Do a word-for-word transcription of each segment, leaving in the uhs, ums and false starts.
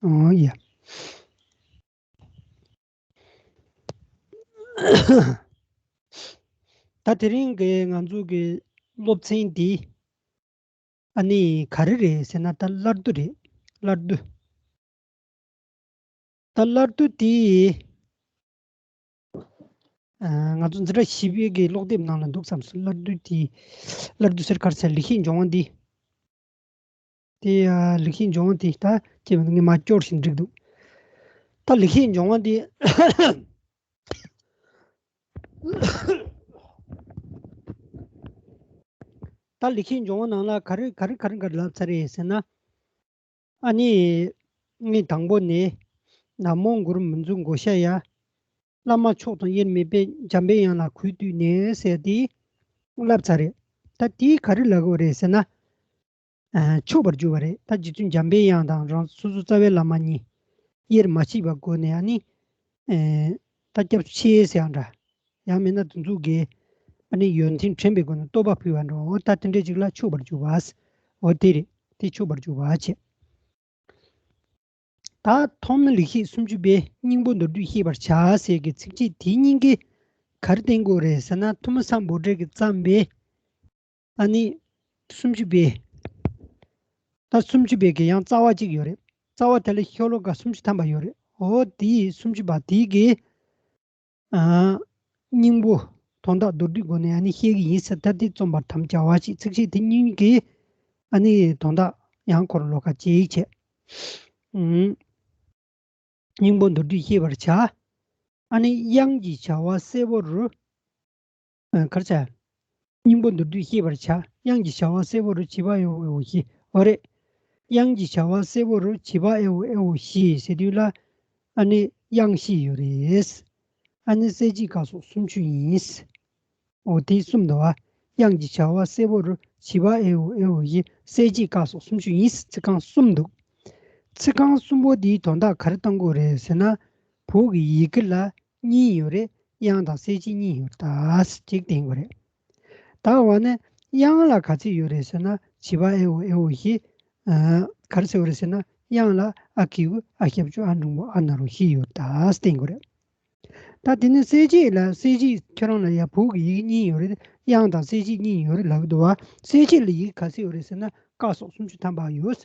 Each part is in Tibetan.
ཨོ་ཡ། ད་དེ་རིང་གི་ང་ཚོ་གི་སློབ་ཚན་འདི་ཨ་ནི་ག་རེ་རེད་ཟེར་ན། ད་སླར་བསྡུ་རེད། སླར་བསྡུ། ད་སླར་བསྡུ་དེ། ཨ། ང་ཚོ་འཛིན་གྲྭ་བཞི་པའི་གི་ཀློག་དེབ་ནང་ལ་འདུག་བསམ་སོང་། སླར་བསྡུ་དེ། སླར་བསྡུ་ཟེར་ག་རེ་ཟེར། ལེགས་བཤད་ལྗོན་དབང་འདི། དེ་ཡ་ལེགས་བཤད་ལྗོན་དབང་དེ་ད་ཅེས་ངས་མ་སྐྱོར་བཞིན་བསྒྲིགས་འདུག་ད་ལེགས་བཤད་ལྗོན་དབང་དེ། ད་ལེགས་བཤད་ལྗོན་དབང་ནང་ལ་ག་རེ་ག་རེ་ག་རེ་ག་རེ་ལབ་ཚར་རེད་ཟེར་ན། ཨ་ནི། ངས་དང་པོ་ནས། ན་མོ་གུ་རུ་མི་འཛུགས་མགོ་ཤ་ཡ། བླ་མ་མཆོག་དང་དབྱེར་མེད་པས། འཇམ་པའི་དབྱངས་ལ་གུས་བཏུད་ནས་ཟེར་དེ་ལབ་ཚར་རེད། ད་དེ་ག་རེ་ལབ་དགོས་རེད་ཟེར་ན། ཨ། མཆོད་པར་གྱུར་པ་རེད། ད་རྗེ་བཙུན་འཇམ་པའི་དབྱངས་དང་རང་སོ་སོ་རྩ་བའི་བླ་མ་གཉིས་དབྱེར་མ་ཕྱེ་བའི་སྒོ་ནས། ཨ་ནི། ཨེ། ད་སྐྱབས་ཆེ་ཟེར་ཡང་འདྲ། ཡང་མིན་ན་དེ་ཚོ་གིས་ཨ་ནི་ཡོན་ཏན་དྲན་པའི་སྒོ་ནས་བསྟོད་པ་ཕུལ་བ་འདྲ། འོ་ད་དེ་འདྲ་ཅིག་ལ་མཆོད་པར་གྱུར་པ། འོ་དེ་རེད། དེ་མཆོད་པར་གྱུར་པ་བྱས། ད་ཐོག་མའི་ལེགས་བཤད་སུམ་ཅུ་པའི་སྙིང་པོ་མདོར་བསྡུས་ཤེས་པར་བྱ་ཟེར་གྱི་ཚིགས་བཅད་དེ་གཉིས་ཀྱིས་ག་རེ་བསྟན་དགོས་རེད་ཟེར་ན། ཐོན་མི་སམ་བྷོ་ཊ་གིས་བརྩམས་པའི་ཨ་ནི་སུམ་ཅུ་པའི། ད་སུམ་ཅུ་པའི་གི་ཡང་རྩ་བ་གཅིག་ཡོད་རེད། རྩ་བ་དེ་ལ་ཤོ་ལོ་ཀ་སུམ་ཅུ་ཐམ་པ་ཡོད་རེད། འོ་དེའི་སུམ་ཅུ་པ་དེ་གི། ཨ། སྙིང་པོ་དོན་དག་མདོར་བསྡུས་སྒོ་ནས་ཨ་ནི་བཤད་ཀྱི་ཡིན་ཟེར། ད་དེ་རྩོམ་པར་དམ་བཅའ་བ་ཞིག་ཚིགས་བཅད་དེ་གཉིས་ཀྱི་ཨ་ནི་དོན་དག་ཡང་ཁོ་རང་ལོ་ཀ་གཅིག་བྱས། ཨུམ། སྙིང་པོ་མདོར་བསྡུས་ཤེས་པར་བྱ། ཨ་ནི་དབྱངས་ཀྱི་བྱ་བ་གསལ་བོ་རུ། ཨ། ག་རེ་བྱ། སྙིང་པོ་མདོར་བསྡུས་ཤེས་པར་བྱ། དབྱངས་ཀྱི་བྱ་བ་གསལ་བོ་རུ་བྱེད་པ་ཨེ་ཧོ་ཨེ་ཧོ་ཞེས། འོ་རེད། དབྱངས་ཀྱི་བྱ་བ་གསལ་བོ་རུ་བྱེད་པ་ཨེ་ཧོ་ཨེ་ཧོ་ཞེས་ཟེར་དུས་ལ། ཨ་ནི་དབྱངས་བཞི་ཡོད་རེད། ཨ་ནི་གསལ་བྱེད་ཀ་སོགས་སུམ་ཅུ་ཡིན། འོ་དེ་གསུམ་འདུག་བ། དབྱངས་ཀྱི་བྱ་བ་གསལ་བོ་རུ་བྱེད་པ་ཨེ་ཧོ་ཨེ་ཧོ་ཞེས་གསལ་བྱེད་ཀ་སོགས་སུམ་ཅུ་ཡིན། ཚིག་རྐང་གསུམ་འདུག་ཚིག་རྐང་གསུམ་པོ་དེའི་དོན་དག་ག་རེ་གཏོང་དགོས་རེད་ཟེར་ན། བོད་ཀྱི་ཡི་གེ་ལ་གཉིས་ཡོད་རེད། དབྱངས་དང་གསལ་བྱེད་གཉིས་ཡོད་རེད། ད་ཅིག་བསྟན་དགོས་རེད། ད་འོ་ན་དབྱངས་ལ་ག་ཚོད་ཡོད་རེད་ཟེར་ན། བྱེད་པ་ཨེ་ཧོ་ཨེ་ཧོ་ཞེས། ཨ། ག་རེ་ཟེར་བ་རེད་ཟེར་ན། དབྱངས་ལ་ཨ་གི་གུ་ཨ་ཞབས་ཀྱུ་ཨ་འགྲེང་བུ་ཨ་ན་རོ་བཞི་ཡོད་རེད། ད་བསྟན་དགོས་རེད། ད་དེ་ནས་གསལ་བྱེད་ལ། གསལ་བྱེད་ཁྱོད་རང་ལ་ཡ་བོད་ཀྱི་ཡི་གེ་གཉིས་ཡོད་རེད། དབྱངས་དང་གསལ་བྱེད་གཉིས་ཡོད་རེད་ལབ་ཀྱི་འདུག་བ། གསལ་བྱེད་ལ་ཡི་གེ་ག་ཚོད་ཡོད་རེད་ཟེར་ན། ཀ་སོགས་སུམ་ཅུ་ཐམ་པ་ཡོད།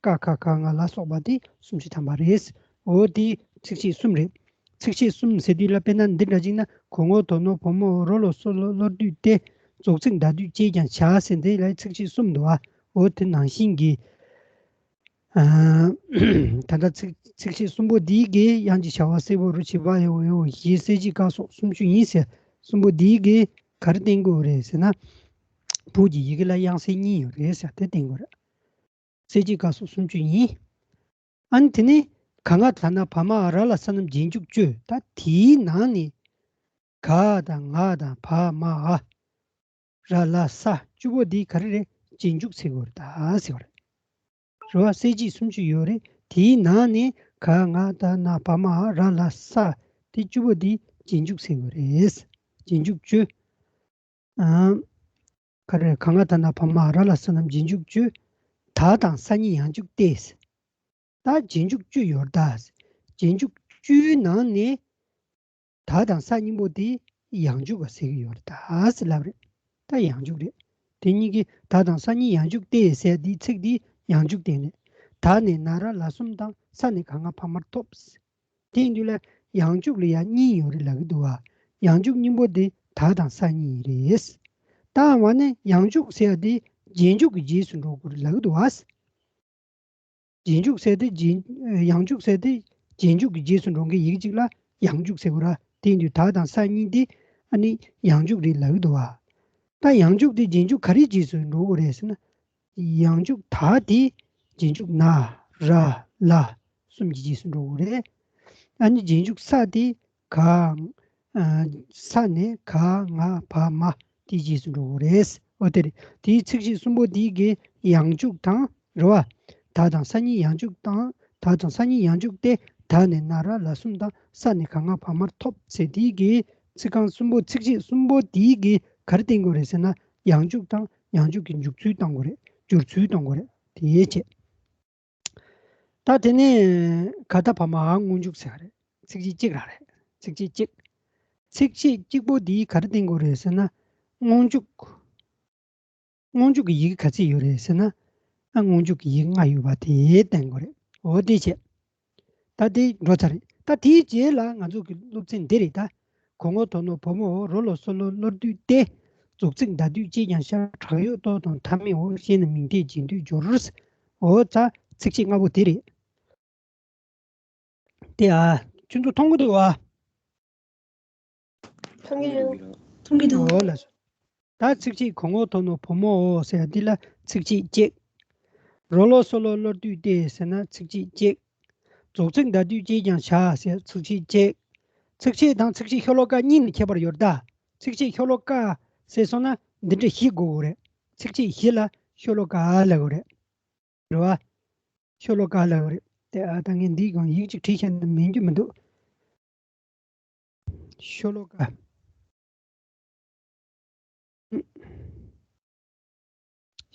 ཀ་ཁ་ག་ང་ལ་སོགས་པ་དེ་སུམ་ཅུ་ཐམ་པ་རེད། འོ་དེ་ཚིགས་བཅད་གསུམ་རེད། ཚིགས་བཅད་གསུམ་ཟེར་དུས་ལ་དཔེར་ན་འདི་འདྲ་ཅིག་ན། གོ་ངོ་དོ་ནོ་བོ་མོ་རོ་ལོ་སོ་ལོ་བློ་བསྡུས་ཏེ། རྫོགས་ཚིག་ཟླ་སྡུད་ཅེས་ཀྱང་བྱ་ཟེར། འདི་ལ་ཚིགས་བཅད་གསུམ་འདུག་བ། འོ་དེ་ནང་བཞིན་གྱི། ཨ། ད་ལྟ་ཚིགས་ཚིགས་བཅད་གསུམ་པོ་འདིའི་གི་དབྱངས་ཀྱི་བྱ་བ་གསལ་བོ་རུ་བྱེད་པ་ཨེ་ཧོ་ཨེ་ཧོ་ཞེས། གསལ་བྱེད་ཀ་སོགས་སུམ་ཅུ་ཡིན་ཟེར། གསུམ་པོ་འདིའི་གི་ག་རེ་བསྟན་དགོས་རེད་ཟེར་ན། བོད་ཀྱི་ཡི་གེ་ལ་དབྱངས་གསལ་གཉིས་ཡོད་རེད་ཟེར། དེ་བསྟན་དགོས་རེད། གསལ་བྱེད་ཀ་སོགས་སུམ་ཅུ་ཡིན། ཨ་ནི་དེ་ནས་ག་ང་ད་ན་བ་མ་འ་ར་ལ་ས་རྣམས་རྗེས་འཇུག་བཅུ། ད་དེའི་ནང་ནས་ག་དང་ང་དང་བ་མ་འ་ར་ལ་ས་བཅུ་པོ་འདི་ག་རེ་རེད། རྗེས་འཇུག་ཟེར་དགོས་རེད། ད་ཟེར་བ་རེད། རེད་བ། གསལ་བྱེད་སུམ་ཅུ་ཡོད་རེད། དེའི་ནང་ནས་ག་ང་ད་ན་བ་མ་འ་ར་ལ་ས་དེ་བཅུ་པོ་འདི་རྗེས་འཇུག་ཟེར་དགོས་རེད། རྗེས་འཇུག་བཅུ། ཨང་། ག་རེ། ག་ང་ད་ན་བ་མ་འ་ར་ལ་ས་རྣམས་རྗེས་འཇུག་བཅུ། ད་དང་ས་གཉིས་ཡང་འཇུག་སྟེ། ད་རྗེས་འཇུག་བཅུ་ཡོད་རེད་ད། རྗེས་འཇུག་བཅུའི་ནང་ནས་ད་དང་ས་གཉིས་པོ་དེ་ཡང་འཇུག་པ་ཟེར་གྱི་ཡོད་རེད་ད་ཟེར་ལབ་རེད། ད་ཡང་འཇུག་རེད། དེ་གཉིས་ཀྱི་ད་དང་ས་གཉིས་ཡང་འཇུག་སྟེ་ཟེར་དེའི་ཚིག་དེ་ཡང་འཇུག་བསྟན་ནས། ད་ནས་ན་ར་ལ་གསུམ་དང་ས་ནས་ག་ང་བ་མར་ཐོབ། དེ་ཡིན་དུས་ལ་ཡང་འཇུག་ལ་ཡང་གཉིས་ཡོད་རེད་ལབ་ཀྱི་འདུག་བ། ཡང་འཇུག་གཉིས་པོ་དེ་ད་དང་ས་གཉིས་རེད། ད་འོ་ན་ཡང་འཇུག་ཟེར་ཡ་དེ་རྗེས་འཇུག་གི་རྗེས་སུ་འགྲོ་དགོས་རེད་ལབ་ཀྱི་འདུག་བ། རྗེས་འཇུག་ཟེར་དེ་རྗེས། ཡང་འཇུག་ཟེར་དེ་རྗེས་འཇུག་གི་རྗེས་སུ་འགྲོ་མཁན་ཡི་གེ་གཅིག་ལ་ཡང་འཇུག་ཟེར་དགོས་ར། དེ་ཡིན་དུས་ད་དང་ས་གཉིས་དེ་ཨ་ནི་ཡང་འཇུག་རེད་ལབ་ཀྱི་འདུག་བ། ད་ཡང་འཇུག་དེ་རྗེས་འཇུག་ག་རེའི་རྗེས་སུ་འགྲོ་དགོས་རེད་ཟེར་ན། ཡང་འཇུག་ད་དེ་རྗེས་འཇུག་ན་ར་ལ་གསུམ་གྱི་རྗེས་སུ་འགྲོ་དགོས་རེད། ཨ་ནི་རྗེས་འཇུག་ས་དེ་ག་ཨ། ས་ནས་ག་ང་བ་མ་དེའི་རྗེས་སུ་འགྲོ་དགོས་རེད། འོ་དེ་རེད། དེའི་ཚིགས་བཅད་གསུམ་པོ་དེའི་གི་ཡང་འཇུག་དང་རེད་བ། ད་དང་ས་གཉིས་ཡང་འཇུག་དང་། ད་དང་ས་གཉིས་ཡང་འཇུག་སྟེ། ད་ནས་ན་ར་ལ་གསུམ་དང་ས་ནས་ག་ང་བ་མར་ཐོབ་ཟེར་དེའི་གི་ཚིག་རྐང་གསུམ་པོ། ཚིགས་བཅད་གསུམ་པོ་དེའི་གི་ག་རེ་བསྟན་དགོས་རེད་ཟེར་ན། ཡང་འཇུག་དང་ཡང་འཇུག་གི་འཇུག་ཚུལ་གཏོང་དགོས་རེད། སྦྱོར་ཚུལ་གཏོང་དགོས་རེད། དེའི་ཆེད། ད་དེ་ནས་ག་ད་བ་མ་འ་སྔོན་འཇུག་ཟེར་བ་རེད། ཚིགས་བཅད་གཅིག་རང་རེད། ཚིགས་བཅད་གཅིག་ཚིགས་བཅད་གཅིག་པོ་འདིས་ག་རེ་བསྟན་དགོས་རེད་ཟེར་ན། སྔོན་འཇུག་སྔོན་འཇུག་གི་ཡི་གེ་ག་ཚད་ཡོད་རེད་ཟེར་ན། ཨ། སྔོན་འཇུག་གི་ཡི་གེ་ལྔ་ཡོད་པ་དེ་བསྟན་དགོས་རེད། འོ་དེ་བྱས། ད་དེ་འགྲོ་ཚར་རེད། ད་དེའི་རྗེས་ལ་ང་ཚོ་གི་སློབ་ཚན་འདི་རེད་ད། གོ་ངོ་དོ་ནོ་བུ་མོའོ། རོ་ལོ་སོ་ལོ་བློ་བསྡུས་ཏེ། རྫོགས་ཚིག་མདའ་བསྡུས་ཅེས་ཀྱང་བྱ། དྲག་ཡོད་ལྟོ་དང་མཐའ་མེད་འོ། ཞེས་ནས་མིང་མཐའི་རྗེས་ཟློས་སྦྱོར། འོ་ད་ཚིགས་བཅད་ལྔ་པོ་དེ་རེད། དེ་ཨ། ཁྱོད་ཚོ་མཐོང་གི་འདུག་བ། མཐོང་གི་ཡོད། མཐོང་གི་འདུག་འོ་ལགས་སོ། ད་ཚིགས་བཅད་གོ་ངོ་དོ་ནོ་བུ་མོའོ་ཟེར་འདི་ལ་ཚིགས་བཅད་གཅིག་རོ་ལོ་སོ་ལོ་བློ་བསྡུས་ཏེ་ཟེར་ན་ཚིགས་བཅད་གཅིག་རྫོགས་ཚིག་མདའ་བསྡུས་ཅེས་ཀྱང་བྱ་ཟེར་ཚིགས་བཅད་གཅིག་ཚིགས་བཅད་དང་ཚིགས་བཅད་ཤོ་ལོ་ཀ་གཉིས་ནས་ཁྱད་པར་ཡོད་ད། ཚིགས་བཅད་ཤོ་ལོ་ཀ་ཟེར་སོང་ན་འདི་འདྲ་བཞི་དགོས་རེད། ཚིགས་བཅད་བཞི་ལ་ཤོ་ལོ་ཀ་ལབ་དགོས་རེད། རེད་བ། ཤོ་ལོ་ཀ་ལབ་དགོས་རེད། དེ་ཨ་ད་ངས་འདིའི་སྒང་ཡིག་ཅིག་བྲིས་བཞག་ན་མིན་རྒྱུ་མི་འདུག་ཤོ་ལོ་ཀ་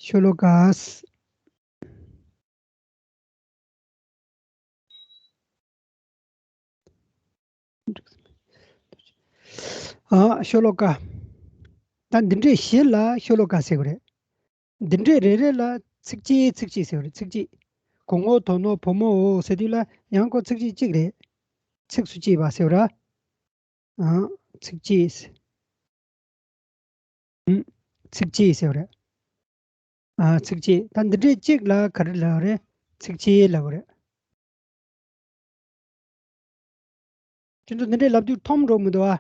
ཤོ་ལོ་ཀ་ཨ། ཤོ་ལོ་ཀ་ད་འདི་འདྲས་བཞི་ལ་ཤོ་ལོ་ཀ་ཟེར་བ་རེད། འདི་འདྲས་རེ་རེ་ལ་ཚིགས་བཅད་ཚིགས་བཅད་ཟེར་བ་རེད། ཚིགས་བཅད། གོ་ངོ་དོ་ནོ་བུ་མོའོ་ཟེར་དུས་ལ་ཡང་ཁོ་ཚིགས་བཅད་གཅིག་རེད། ཚིགས་སུ་བཅད་པ་ཟེར་བ་ར། ཨང་། ཚིགས་བཅད། ཨང་། ཚིགས་བཅད་ཟེར་བ་རེད། ཨ། ཚིགས་བཅད། ད་འདི་འདྲས་གཅིག་ལ་ག་རེ་ལབ་རེད། ཚིགས་བཅད་ལབ་རེད། ཁྱེད་ཚོ་འདི་འདྲས་ལབ་དུས་མཐོང་འགྲོ་མི་འདུག་ཨ།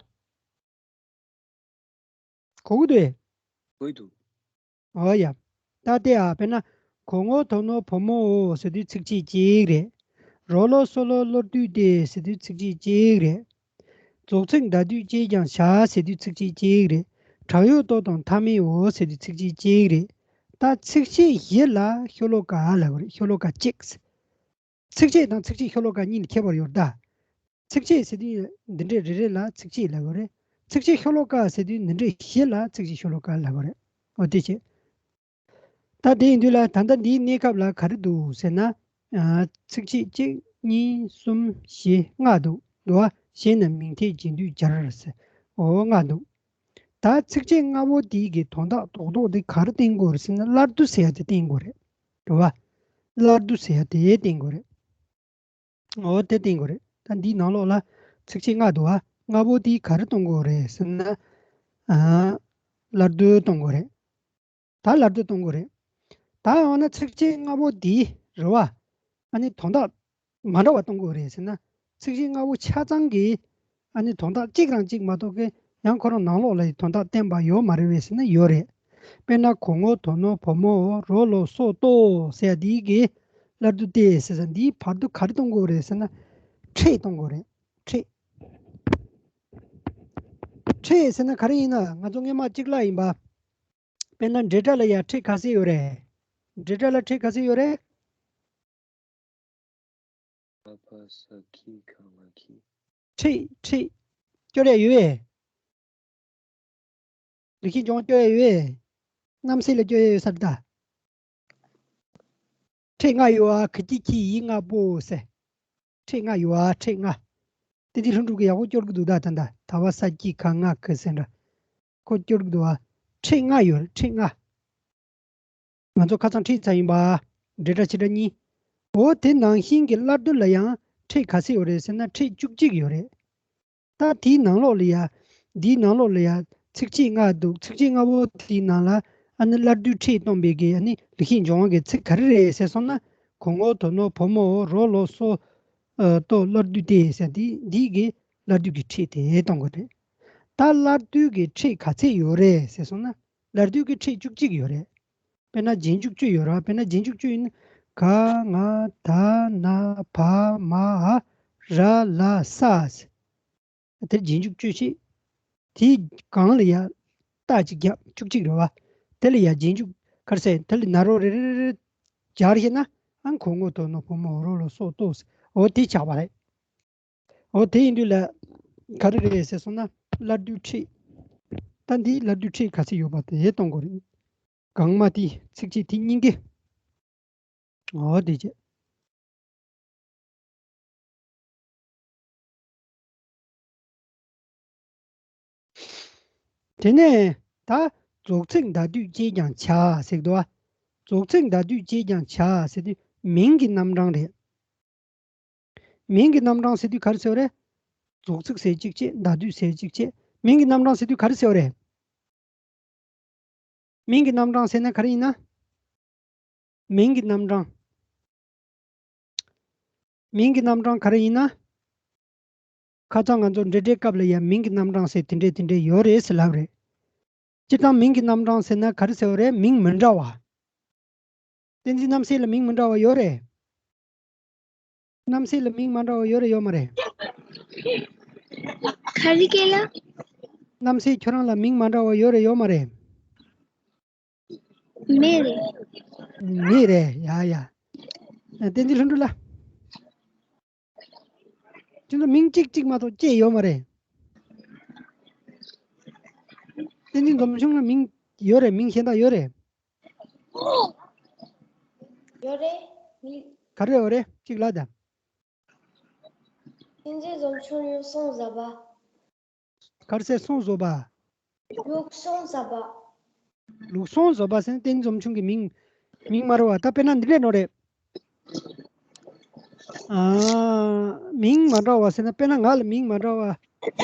གོ་གི་འདུག་ཨེ། གོ་གི་འདུག་འོ་ཡ། ད་ལྟའི་ཨ་དཔེར་ན། གོ་ངོ་དོ་ནོ་བུ་མོའོ་ཟེར་དུས་ཚིགས་བཅད་གཅིག་རེད། རོ་ལོ་སོ་ལོ་བློ་བསྡུས་ཏེ་ཟེར་དུས་ཚིགས་བཅད་གཅིག་རེད། རྫོགས་ཚིག་མདའ་བསྡུས་ཅེས་ཀྱང་བྱ་ཟེར་དུས་ཚིགས་བཅད་གཅིག་རེད། དྲག་ཡོད་ལྟོ་དང་མཐའ་མེད་འོ་ཟེར་དུས་ཚིགས་བཅད་གཅིག་རེད། ད་ཚིགས་བཅད་བཞི་ལ་ཤོ་ལོ་ཀ་ལབ་དགོས་རེད། ཤོ་ལོ་ཀ་གཅིག་ཚིགས་བཅད་དང་ཚིགས་བཅད་ཤོ་ལོ་ཀ་གཉིས་ནི་ཁྱད་པར་ཡོད་ད། ཚིགས་བཅད་ཟེར་དུས་འདི་འདྲས་རེ་རེ་ལ་ཚིགས་བཅད་ལབ་དགོས་རེད། ཚིགས་བཅད་ཤོ་ལོ་ཀ་ཟེར་དུས་འདི་འདྲས་བཞི་ལ་ཚིགས་བཅད་ཤོ་ལོ་ཀ་ལབ་དགོས་རེད། འོ་དེ་བྱས། ད་དེ་ཡིན་དུས་ལ་ད་ལྟ་འདིའི་གནས་སྐབས་ལ་ག་རེ་འདུག་ཟེར་ན། ཨ། ཚིགས་བཅད་གཅིག་གཉིས་གསུམ་བཞི་ལྔ་འདུག་འདུག་བ། ཞེས་ནས་མིང་མཐའི་རྗེས་ཟློས་སྦྱར་ཟེར། འོ་ལྔ་འདུག་ད་ཚིགས་བཅད་ལྔ་པོ་དེ་གི་དོན་དག་རྡོག་རྡོག་དེ་ག་རེ་བསྟན་དགོས་རེད་ཟེར་ན་སླར་བསྡུ་ཟེར་ཡ་དེ་བསྟན་དགོས་རེད། རེད་བ། སླར་བསྡུ་ཟེར་ཡ་དེ་བསྟན་དགོས་རེད། འོ་དེ་བསྟན་དགོས་རེད། ད་འདིའི་ནང་ལོགས་ལ་ཚིགས་བཅད་ལྔ་འདུག་བ། ལྔ་པོ་དེ་ག་རེ་གཏོང་དགོས་རེད་ཟེར་ན། ཨ། སླར་བསྡུ་གཏོང་དགོས་རེད། ད་སླར་བསྡུ་གཏོང་དགོས་རེད། ད་འོ་ན་ཚིགས་བཅད་ལྔ་པོ་འདི་རེད་བ། ཨ་ནི་དོན་དག་མ་འདྲ་བ་གཏོང་དགོས་རེད་ཟེར་ན། ཚིགས་བཅད་ལྔ་པོ་ཆ་ཚང་གི་ཨ་ནི་དོན་དག་གཅིག་རང་གཅིག་མ་གཏོགས་ཀྱི་ཡང་ཁོ་རང་ནང་ལོགས་ལ་ཡི་དོན་དག་བསྟན་པ་ཡོད་མ་རེད་བས་ཟེར་ན་ཡོད་རེད། དཔེར་ན་གོ་ངོ་དོ་ནོ་བུ་མོའོ་རོ་ལོ་སོ་ལྟོ་ཟེར་ཡ་འདི་གི་སླར་བསྡུ་སྟེ་ཟེར་ས་འདིའི་བར་དུ་ག་རེ་གཏོང་དགོས་རེད་ཟེར་ན། ཁྲེ་གཏོང་དགོས་རེད། ཁྲེ། ཁྲེ་ཟེར་ན་ག་རེ་ཡིན་ན་ང་ཚོ་སྔས་མ་གཅིག་ལ་ཡིན་པ། དཔེར་ན་འབྲེལ་སྒྲ་ལ་ཡ་ཁྲེ་ག་ཚད་ཡོད་རེད། འབྲེལ་སྒྲ་ལ་ཁྲེ་ག་ཚད་ཡོད་རེད། ཨ་ཕ་ས་ཁྱི་ཁ་ང་ཁྱི། ཁྲེ་ཁྲེ། སྐྱོར་ཡ་ཡོད་པས། ལེགས་བཤད་ལྗོན་དབང་སྐྱོར་ཡ་ཡོད་པས། རྣམ་སྲས་ལ་སྐྱོར་ཡ་ཡོད་ས་རེད་ད། ཁྲེ་ལྔ་ཡོད་ཨ། ཁ་གི་ཁྱི་ཡི་ལྔ་པོ་ཟེར། ཁྲེ་ལྔ་ཡོད་ཨ། ཁྲེ་ལྔ། དེ་དེ་ལྷུན་གྲུབ་ཀྱིས་ཡག་པོ་སྐྱོར་གི་འདུག་ད་ད་ད་ད་བ་ས་ཀྱི་ག་ང་གི་ཟེར་འདྲ། ཁོ་སྐྱོར་གི་འདུག་ཨ། ཁྲེ་ལྔ་ཡོད་རེད། ཁྲེ་ལྔ། ང་ཚོ་ཁ་སང་ཁྲིད་ཚར་ཡིན་པ། འབྲེལ་སྒྲ་ཕྱི་སྒྲ་གཉིས། འོ་དེ་ནང་བཞིན་གྱི་སླར་བསྡུ་ལ་ཡང་ཁྲེ་ག་ཚད་ཡོད་རེད་ཟེར་ན་ཁྲེ་བཅུ་གཅིག་ཡོད་རེད། ད་དེའི་ནང་ལོགས་ལ་ཡ། འདིའི་ནང་ལོགས་ལ་ཡ། ཚིགས་བཅད་ལྔ་འདུག་ཚིགས་བཅད་ལྔ་པོ་དེའི་ནང་ལ་ཨ་ནི་སླར་བསྡུའི་ཁྲིད་གཏོང་བའི་གི་ཨ་ནི་ལེགས་བཤད་ལྗོན་དབང་གི་ཚིག་ག་རེ་རེད་ཟེར་སོང་ན། གོ་ངོ་དོ་ནོ་བུ་མོ་རོ་ལོ་སོ། ཨ། ལྟོ་སླར་བསྡུ་སྟེ་ཟེར་དེ་འདིའི་གི་སླར་བསྡུ་གི་ཁྲིད་དེ་གཏོང་དགོས་རེད། ད་སླར་བསྡུ་གི་ཁྲིད་ག་ཚད་ཡོད་རེད་ཟེར་སོང་ན། སླར་བསྡུ་གི་ཁྲིད་བཅུ་གཅིག་ཡོད་རེད། དཔེར་ན་རྗེས་འཇུག་བཅུ་ཡོད་རེད་བ། དཔེར་ན་རྗེས་འཇུག་བཅུ་ཡིན་ན། ག་ང་ད་ན་བ་མ་འ་ར་ལ་ས། དེར་རྗེས་འཇུག་བཅུ་ཞིག་དེའི་སྒང་ལ་ཡ། རྟགས་ཅིག་བརྒྱབ་བཅུ་གཅིག་རེད་བ། དེ་ལ་ཡ་རྗེས་འཇུག་ག་རེ་ཟེར། དེ་ལ་ན་རོ་རེ་རེ་རེ་རེ་སྦྱར་ཤེ་ན། ཨང་། གོ་ངོ་དོ་ནོ་བུ་མོ་རོ་ལོ་སོ་ལྟོ་ཟེར། འོ་དེ་ཆགས་པ་རེད། འོ་དེ་ཡིན་དུས་ལ་ག་རེ་རེད་ཟེར་སོང་ན། སླར་བསྡུའི་ཁྲིད། ད་འདི་སླར་བསྡུའི་ཁྲིད་ག་ཚད་ཡོད་པ་དེ་གཏོང་དགོས་རེད། སྒང་མ་དེ་ཚིགས་བཅད་དེ་སྙིང་གི། འོ་དེ་བྱས། དེ་ནས་ད་རྫོགས་ཚིག་མདའ་སྡུད་ཅེས་ཀྱང་བྱ་ཟེར་གི་འདུག་བ། རྫོགས་ཚིག་མདའ་སྡུད་ཅེས་ཀྱང་བྱ་ཟེར་དུས་མིང་གི་རྣམ་གྲངས་རེད། མིང་གི་རྣམ་གྲངས་ཟེར་དུས་ག་རེ་ཟེར་བ་རེད། རྫོགས་ཚིག་ཟེར་གཅིག་བྱས། མདའ་སྡུད་ཟེར་གཅིག་བྱས། མིང་གི་རྣམ་གྲངས་ཟེར་དུས་ག་རེ་ཟེར་བ་རེད། མིང་གི་རྣམ་གྲངས་ཟེར་ན་ག་རེ་ཡིན་ན། མིང་གི་རྣམ་གྲངས། མིང་གི་རྣམ་གྲངས་ག་རེ་ཡིན་ན། ཁ་སང་ང་ཚོ་འབྲེལ་སྒྲའི་སྐབས་ལ་ཡང་མིང་གི་རྣམ་གྲངས་ཟེར་དེ་འདྲས་དེ་འདྲས་ཡོད་རེད་ཟེར་ལབ་རེད། སྤྱིར་བཏང་མིང་གི་རྣམ་གྲངས་ཟེར་ན་ག་རེ་ཟེར་བ་རེད། མིང་མི་འདྲ་བ། བསྟན་འཛིན་རྣམ་སྲས་ལ་མིང་མི་འདྲ་བ་ཡོད་རེད། རྣམ་སྲས་ལ་མིང་མ་འདྲ་བ་ཡོད་རེད་ཡོད་མ་རེད། ག་རེ་སྐད་ལ། རྣམ་སྲས་ཁྱོད་རང་ལ་མིང་མ་འདྲ་བ་ཡོད་རེད་ཡོད་མ་རེད། མེད་རེད། མེད་རེད། ཡ་ཡ། བསྟན་འཛིན་ལྷུན་གྲུབ་ལ། ཁྱོད་ཚོ་མིང་གཅིག་གཅིག་མ་གཏོགས་སྐྱེས་ཡོད་མ་རེད། བསྟན་འཛིན་འཛོམས་ཆུང་ལ་མིང་ཡོད་རེད། མིང་གཞན་དག་ཡོད་རེད། ཡོད་རེད། མིང་། ག་རེ་ཡོད་རེད། གཅིག་ལབ་དང་། བསྟན་འཛིན་འཛོམས་ཆུང་ལུགས་སྲོང་བཟོ་བ། ག་རེ་ཟེར། སྲོང་བཟོ་བ། ལུགས་སྲོང་བཟོ་བ། ལུགས་སྲོང་བཟོ་བ་ཟེར་ན་བསྟན་འཛིན་འཛོམས་ཆུང་གི་མིང་། མིང་མ་རེད་བ། ད་དཔེར་ན་འདི་འདྲས་ནོ་རེད། ཨ། མིང་མ་འདྲ་བ་ཟེར་ན་དཔེར་ན་ང་ལ་མིང་མ་འདྲ་བ།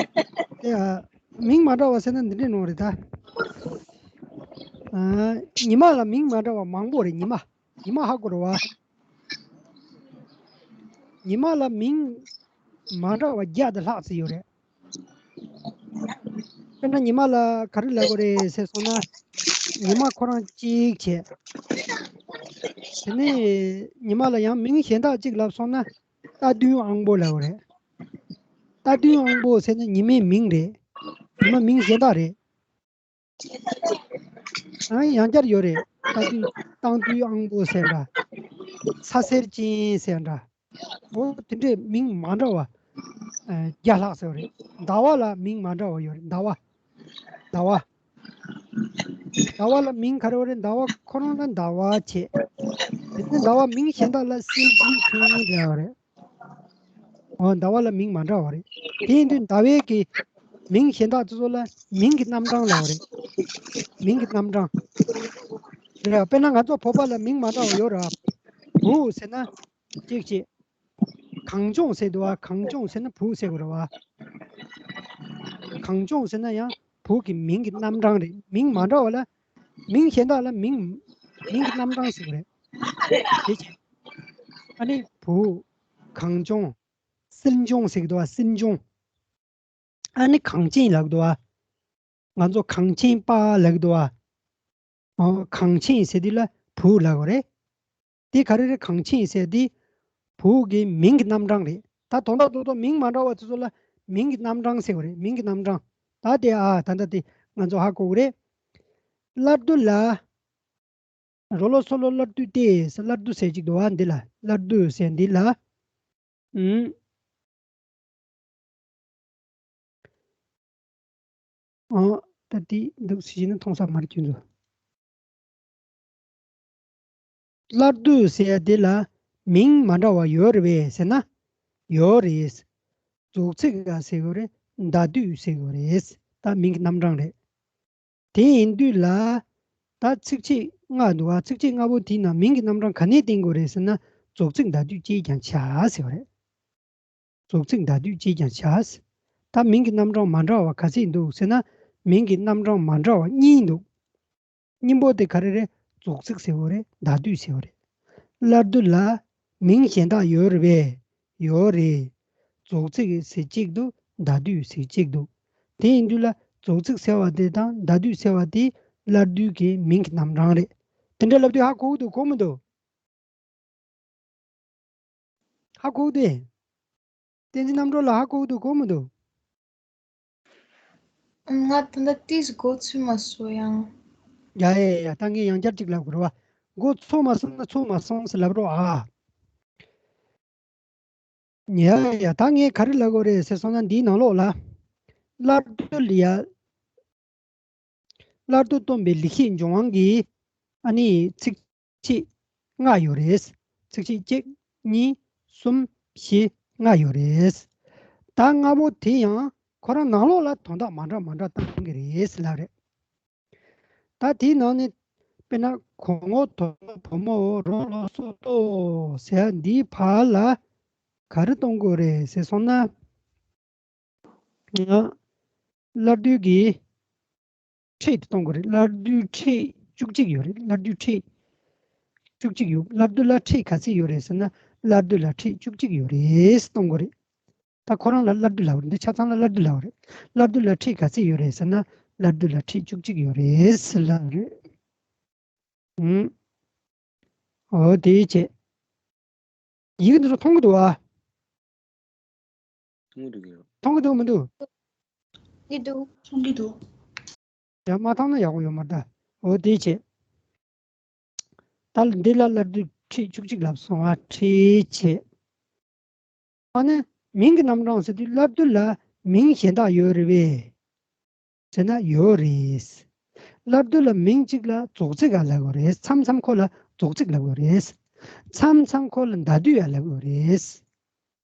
དེ་ཨ། མིང་མ་འདྲ་བ་ཟེར་ན་འདི་འདྲས་ནོ་རེད་ད། ཨ། ཉི་མ་ལ་མིང་མ་འདྲ་བ་མང་པོ་རེད། ཉི་མ། ཉི་མ་ཧ་གོ་རེད་བ། ཉི་མ་ལ་མིང་མ་འདྲ་བ་བརྒྱ་དང་ལྷག་ཙམ་ཡོད་རེད། དཔེར་ན་ཉི་མ་ལ་ག་རེ་ལབ་དགོས་རེད་ཟེར་སོང་ན། ཉི་མ་ཁོ་རང་གཅིག་བྱས། དེ་ནས་ཉི་མ་ལ་ཡང་མིང་གཞན་དག་ཅིག་ལབ་སོང་ན། རྟ་བདུན་དབང་པོ་ལབ་དགོས་རེད། རྟ་བདུན་དབང་པོ་ཟེར་ན་ཉི་མའི་མིང་རེད། ཉི་མ་མིང་གཞན་དག་རེད། ཨ། ཡང་བསྐྱར་ཡོད་རེད། རྟ་བདུན། སྟག་བདུན་དབང་པོ་ཟེར་འདྲ། ཚ་ཟེར་ཅན་ཟེར་འདྲ། འོ་དེ་འདྲའི་མིང་མ་འདྲ་བ། ཨ། བརྒྱ་ལྷག་ཟེར་བ་རེད། ཟླ་བ་ལ་མིང་མ་འདྲ་བ་ཡོད་རེད། ཟླ་བ། ཟླ་བ། ཟླ་བ་ལ་མིང་ག་རེ་ཡོད་རེད། ཟླ་བ་ཁོ་རང་ལ་ཟླ་བ་བྱས། དེ་ནས་ཟླ་བ་མིང་གཞན་དག་ལ་སེམས་ཅན་ཁྱོན་ཡིན་ཟེར་བ་རེད། འོ། ཟླ་བ་ལ་མིང་མ་འདྲ་བ་རེད། དེ་ཡིན་དུས་ཟླ་བའི་གི་མིང་གཞན་དག་དེ་ཚོ་ལ་མིང་གི་རྣམ་གྲངས་ལབ་པ་རེད། མིང་གི་རྣམ་གྲངས་རེད། དཔེར་ན་ང་ཚོ་བོད་པ་ལ་མིང་མ་འདྲ་བ་ཡོད་རེད། བུ་ཟེར་ན་གཅིག་བྱས། གངས་ལྗོངས་ཟེར་འདུག་བ། གངས་ལྗོངས་ཟེར་ན་བུ་ཟེར་དགོས་རེད་བ། གངས་ལྗོངས་ཟེར་ན་ཡང་བུ་གི་མིང་གི་རྣམ་གྲངས་རེད། མིང་མ་འདྲ་བ་ལ། མིང་གཞན་དག་ལ་མིང་། མིང་གི་རྣམ་གྲངས་ཟེར་དགོས་རེད། དེ་བྱས། ཨ་ནི་བུ། གངས་ལྗོངས། སིལ་ལྗོངས་ཟེར་གི་འདུག་བ། སིལ་ལྗོངས། ཨ་ནི་གངས་ཅན་ལབ་གི་འདུག་བ། ང་ཚོ་གངས་ཅན་པ་ལབ་གི་འདུག་བ། ཨོ། གངས་ཅན་ཟེར་དུས་ལ་བུ་ལབ་དགོས་རེད། དེ་ག་རེ་རེད། གངས་ཅན་ཟེར་དེ་བུ་གི་མིང་གི་རྣམ་གྲངས་རེད། ད་དོན་དག་ཏུ་ཏོ་མིང་མ་འདྲ་བ་དེ་ཚོ་ལ་མིང་གི་རྣམ་གྲངས་ཟེར་བ་རེད། མིང་གི་རྣམ་གྲངས། ད་དེ། ཨ། ད་ལྟ་དེ་ང་ཚོ་ཧ་གོ་གི་རེད། བླ་རྡོ་ལ། རོ་ལོ་སོ་ལོ་བླ་རྡོ་སྟེ་ཟེར། བླ་རྡོ་ཟེར་གཅིག་འདུག་བ། འདི་ལ། བླ་རྡོ་ཟེར་འདི་ལ། ཨུམ། ཨོ། ད་དེ་འདུག་ཟེར་ན་མཐོང་ས་མ་རེད་ཁྱོད་ཚོ། བླ་རྡོ་ཟེར་ཡ་དེ་ལ་མིང་མ་འདྲ་བ་ཡོད་རེད་པས་ཟེར་ན། ཡོད་རེད། རྫོགས་ཚིག་ག་ཟེར་དགོས་རེད། མདའ་སྡུད་ཟེར་དགོས་རེད། ད་མིང་གི་རྣམ་གྲངས་རེད། དེ་ཡིན་དུས་ལ། ད་ཚིགས་བཅད་ལྔ་འདུག་བ། ཚིགས་བཅད་ལྔ་པོ་དེའི་ནང་མིང་གི་རྣམ་གྲངས་ག་ནས་བསྟན་དགོས་རེད་ཟེར་ན། རྫོགས་ཚིག་མདའ་སྡུད་ཅེས་ཀྱང་བྱ་ཟེར་བ་རེད། རྫོགས་ཚིག་མདའ་སྡུད་ཅེས་ཀྱང་བྱ། ད་མིང་གི་རྣམ་གྲངས་མ་འདྲ་བ་ག་ཚད་འདུག་ཟེར་ན། མིང་གི་རྣམ་གྲངས་མ་འདྲ་བ་གཉིས་འདུག། གཉིས་པོ་དེ་ག་རེ་རེད། རྫོགས་ཚིག་ཟེར་བ་རེད། མདའ་སྡུད་ཟེར་བ་རེད། བླ་རྡོ་ལ་མིང་གཞན་དག་ཡོད་རེད་པས། ཡོད་རེད། རྫོགས་ཚིག་ཟེར་གཅིག་འདུག། མདའ་སྡུད་ཟེར་གཅིག་འདུག། དེ་ཡིན་དུས་ལ་རྫོགས་ཚིག་ཟེར་བ་དེ་དང་མདའ་སྡུད་ཟེར་བ་དེ་བླ་རྡོའི་གི་མིང་གི་རྣམ་གྲངས་རེད། དེ་འདྲ་ལབ་དུས་ཧ་གོ་གི་འདུག། གོ་མི་འདུག། ཧ་གོ་གི་འདུག། བསྟན་འཛིན་རྣམ་གྲོལ་ལགས་ཧ་གོ་གི་འདུག། གོ་མི་འདུག། ང་ད་ལྟ་ཏིས་མགོ་ཚོས་མ་སོང་ཡང་། ཡ་ཡ་ཡ། ད་ངས་ཡང་བསྐྱར་ཅིག་ལབ་དགོས་རེད་བ། མགོ་ཚོས་མ་སོང་ན་ཚོས་མ་སོང་ཟེར་ལབ་རོགས་ཨ། ཡ་ཡ། ད་ངས་ག་རེ་ལབ་དགོས་རེད་ཟེར་སོང་ན། འདིའི་ནང་ལོགས་ལ། བླ་རྡོ་ལ་ཡ། བླ་རྡོ་སྟོན་པའི་ལེགས་བཤད་ལྗོན་དབང་གི། ཨ་ནི་ཚིགས་བཅད་ལྔ་ཡོད་རེད། ཚིགས་བཅད་གཅིག་གཉིས་གསུམ་བཞི་ལྔ་ཡོད་རེད། ད་ལྔ་པོ་དེ་ཡང་ ཁོ་རང་ནང་ལོགས་ལ་དོན་དག་མ་འདྲ་མ་འདྲ་བཏང་གི་རེད་ཟེར་ལབ་རེད། ད་དེའི་ནང་ནས་དཔེར་ན་གོ་ངོ་དོ་ནོ་བུ་མོ་རོ་ལོ་སོ་ཏོ་ཟེར་འདིའི་བར་ལ་ག་རེ་གཏོང་དགོས་རེད་ཟེར་སོང་ན། ང་སླར་བསྡུ་གི་ཕྲད་དེ་གཏོང་དགོས་རེད། སླར་བསྡུ་ཕྲད་བཅུ་གཅིག་ཡོད་རེད། སླར་བསྡུ་ཕྲད་བཅུ་གཅིག་ཡོད། སླར་བསྡུ་ལ་ཕྲད་ག་ཚད་ཡོད་རེད་ཟེར་ན། སླར་བསྡུ་ལ་ཕྲད་བཅུ་གཅིག་ཡོད་རེད་གཏོང་དགོས་རེད། ད་ཁོ་རང་ལ་སླར་བསྡུ་ལབ་རེད། འདི་ཆ་ཚང་ལ་སླར་བསྡུ་ལབ་རེད། སླར་བསྡུ་ལ་ཕྲད་ག་ཚད་ཡོད་རེད་ཟེར་ན། སླར་བསྡུ་ལ་ཕྲད་བཅུ་གཅིག་ཡོད་རེད་ཟེར་ལབ་རེད། ཨུམ། འོ་དེའི་ཆེད། ཡི་གེ་འདི་ཚོ་མཐོང་གི་འདུག་བ། མཐོང་གི་འདུག་གི་རོ། མཐོང་གི་འདུག་མི་འདུག་གི་འདུག་མཐོང་གི་འདུག་ཡང་མ་མཐོང་ན་ཡག་པོ་ཡོད་མ་རེད་ད། འོ་དེའི་ཆེད། ད་འདི་ལ་སླར་བསྡུ་ཕྲད་བཅུ་གཅིག་ལབ་སོང་བ། ཕྲད་ཆེད། ཨ་ནི་མིང་གི་རྣམ་གྲངས་ཟེར་དུས་སླར་བསྡུ་ལ་མིང་གཞན་དག་ཡོད་རེད་པས་ཟེར་ན་ཡོད་རེད། སླར་བསྡུ་ལ་མིང་གཅིག་ལ་རྫོགས་ཚིག་ག་ལབ་དགོས་རེད། མཚམས་མཚམས་ཁོ་ལ་རྫོགས་ཚིག་ལབ་དགོས་རེད། མཚམས་མཚམས་ཁོ་ལ་ཟླ་སྡུད་ཡང་ལབ་དགོས་རེད།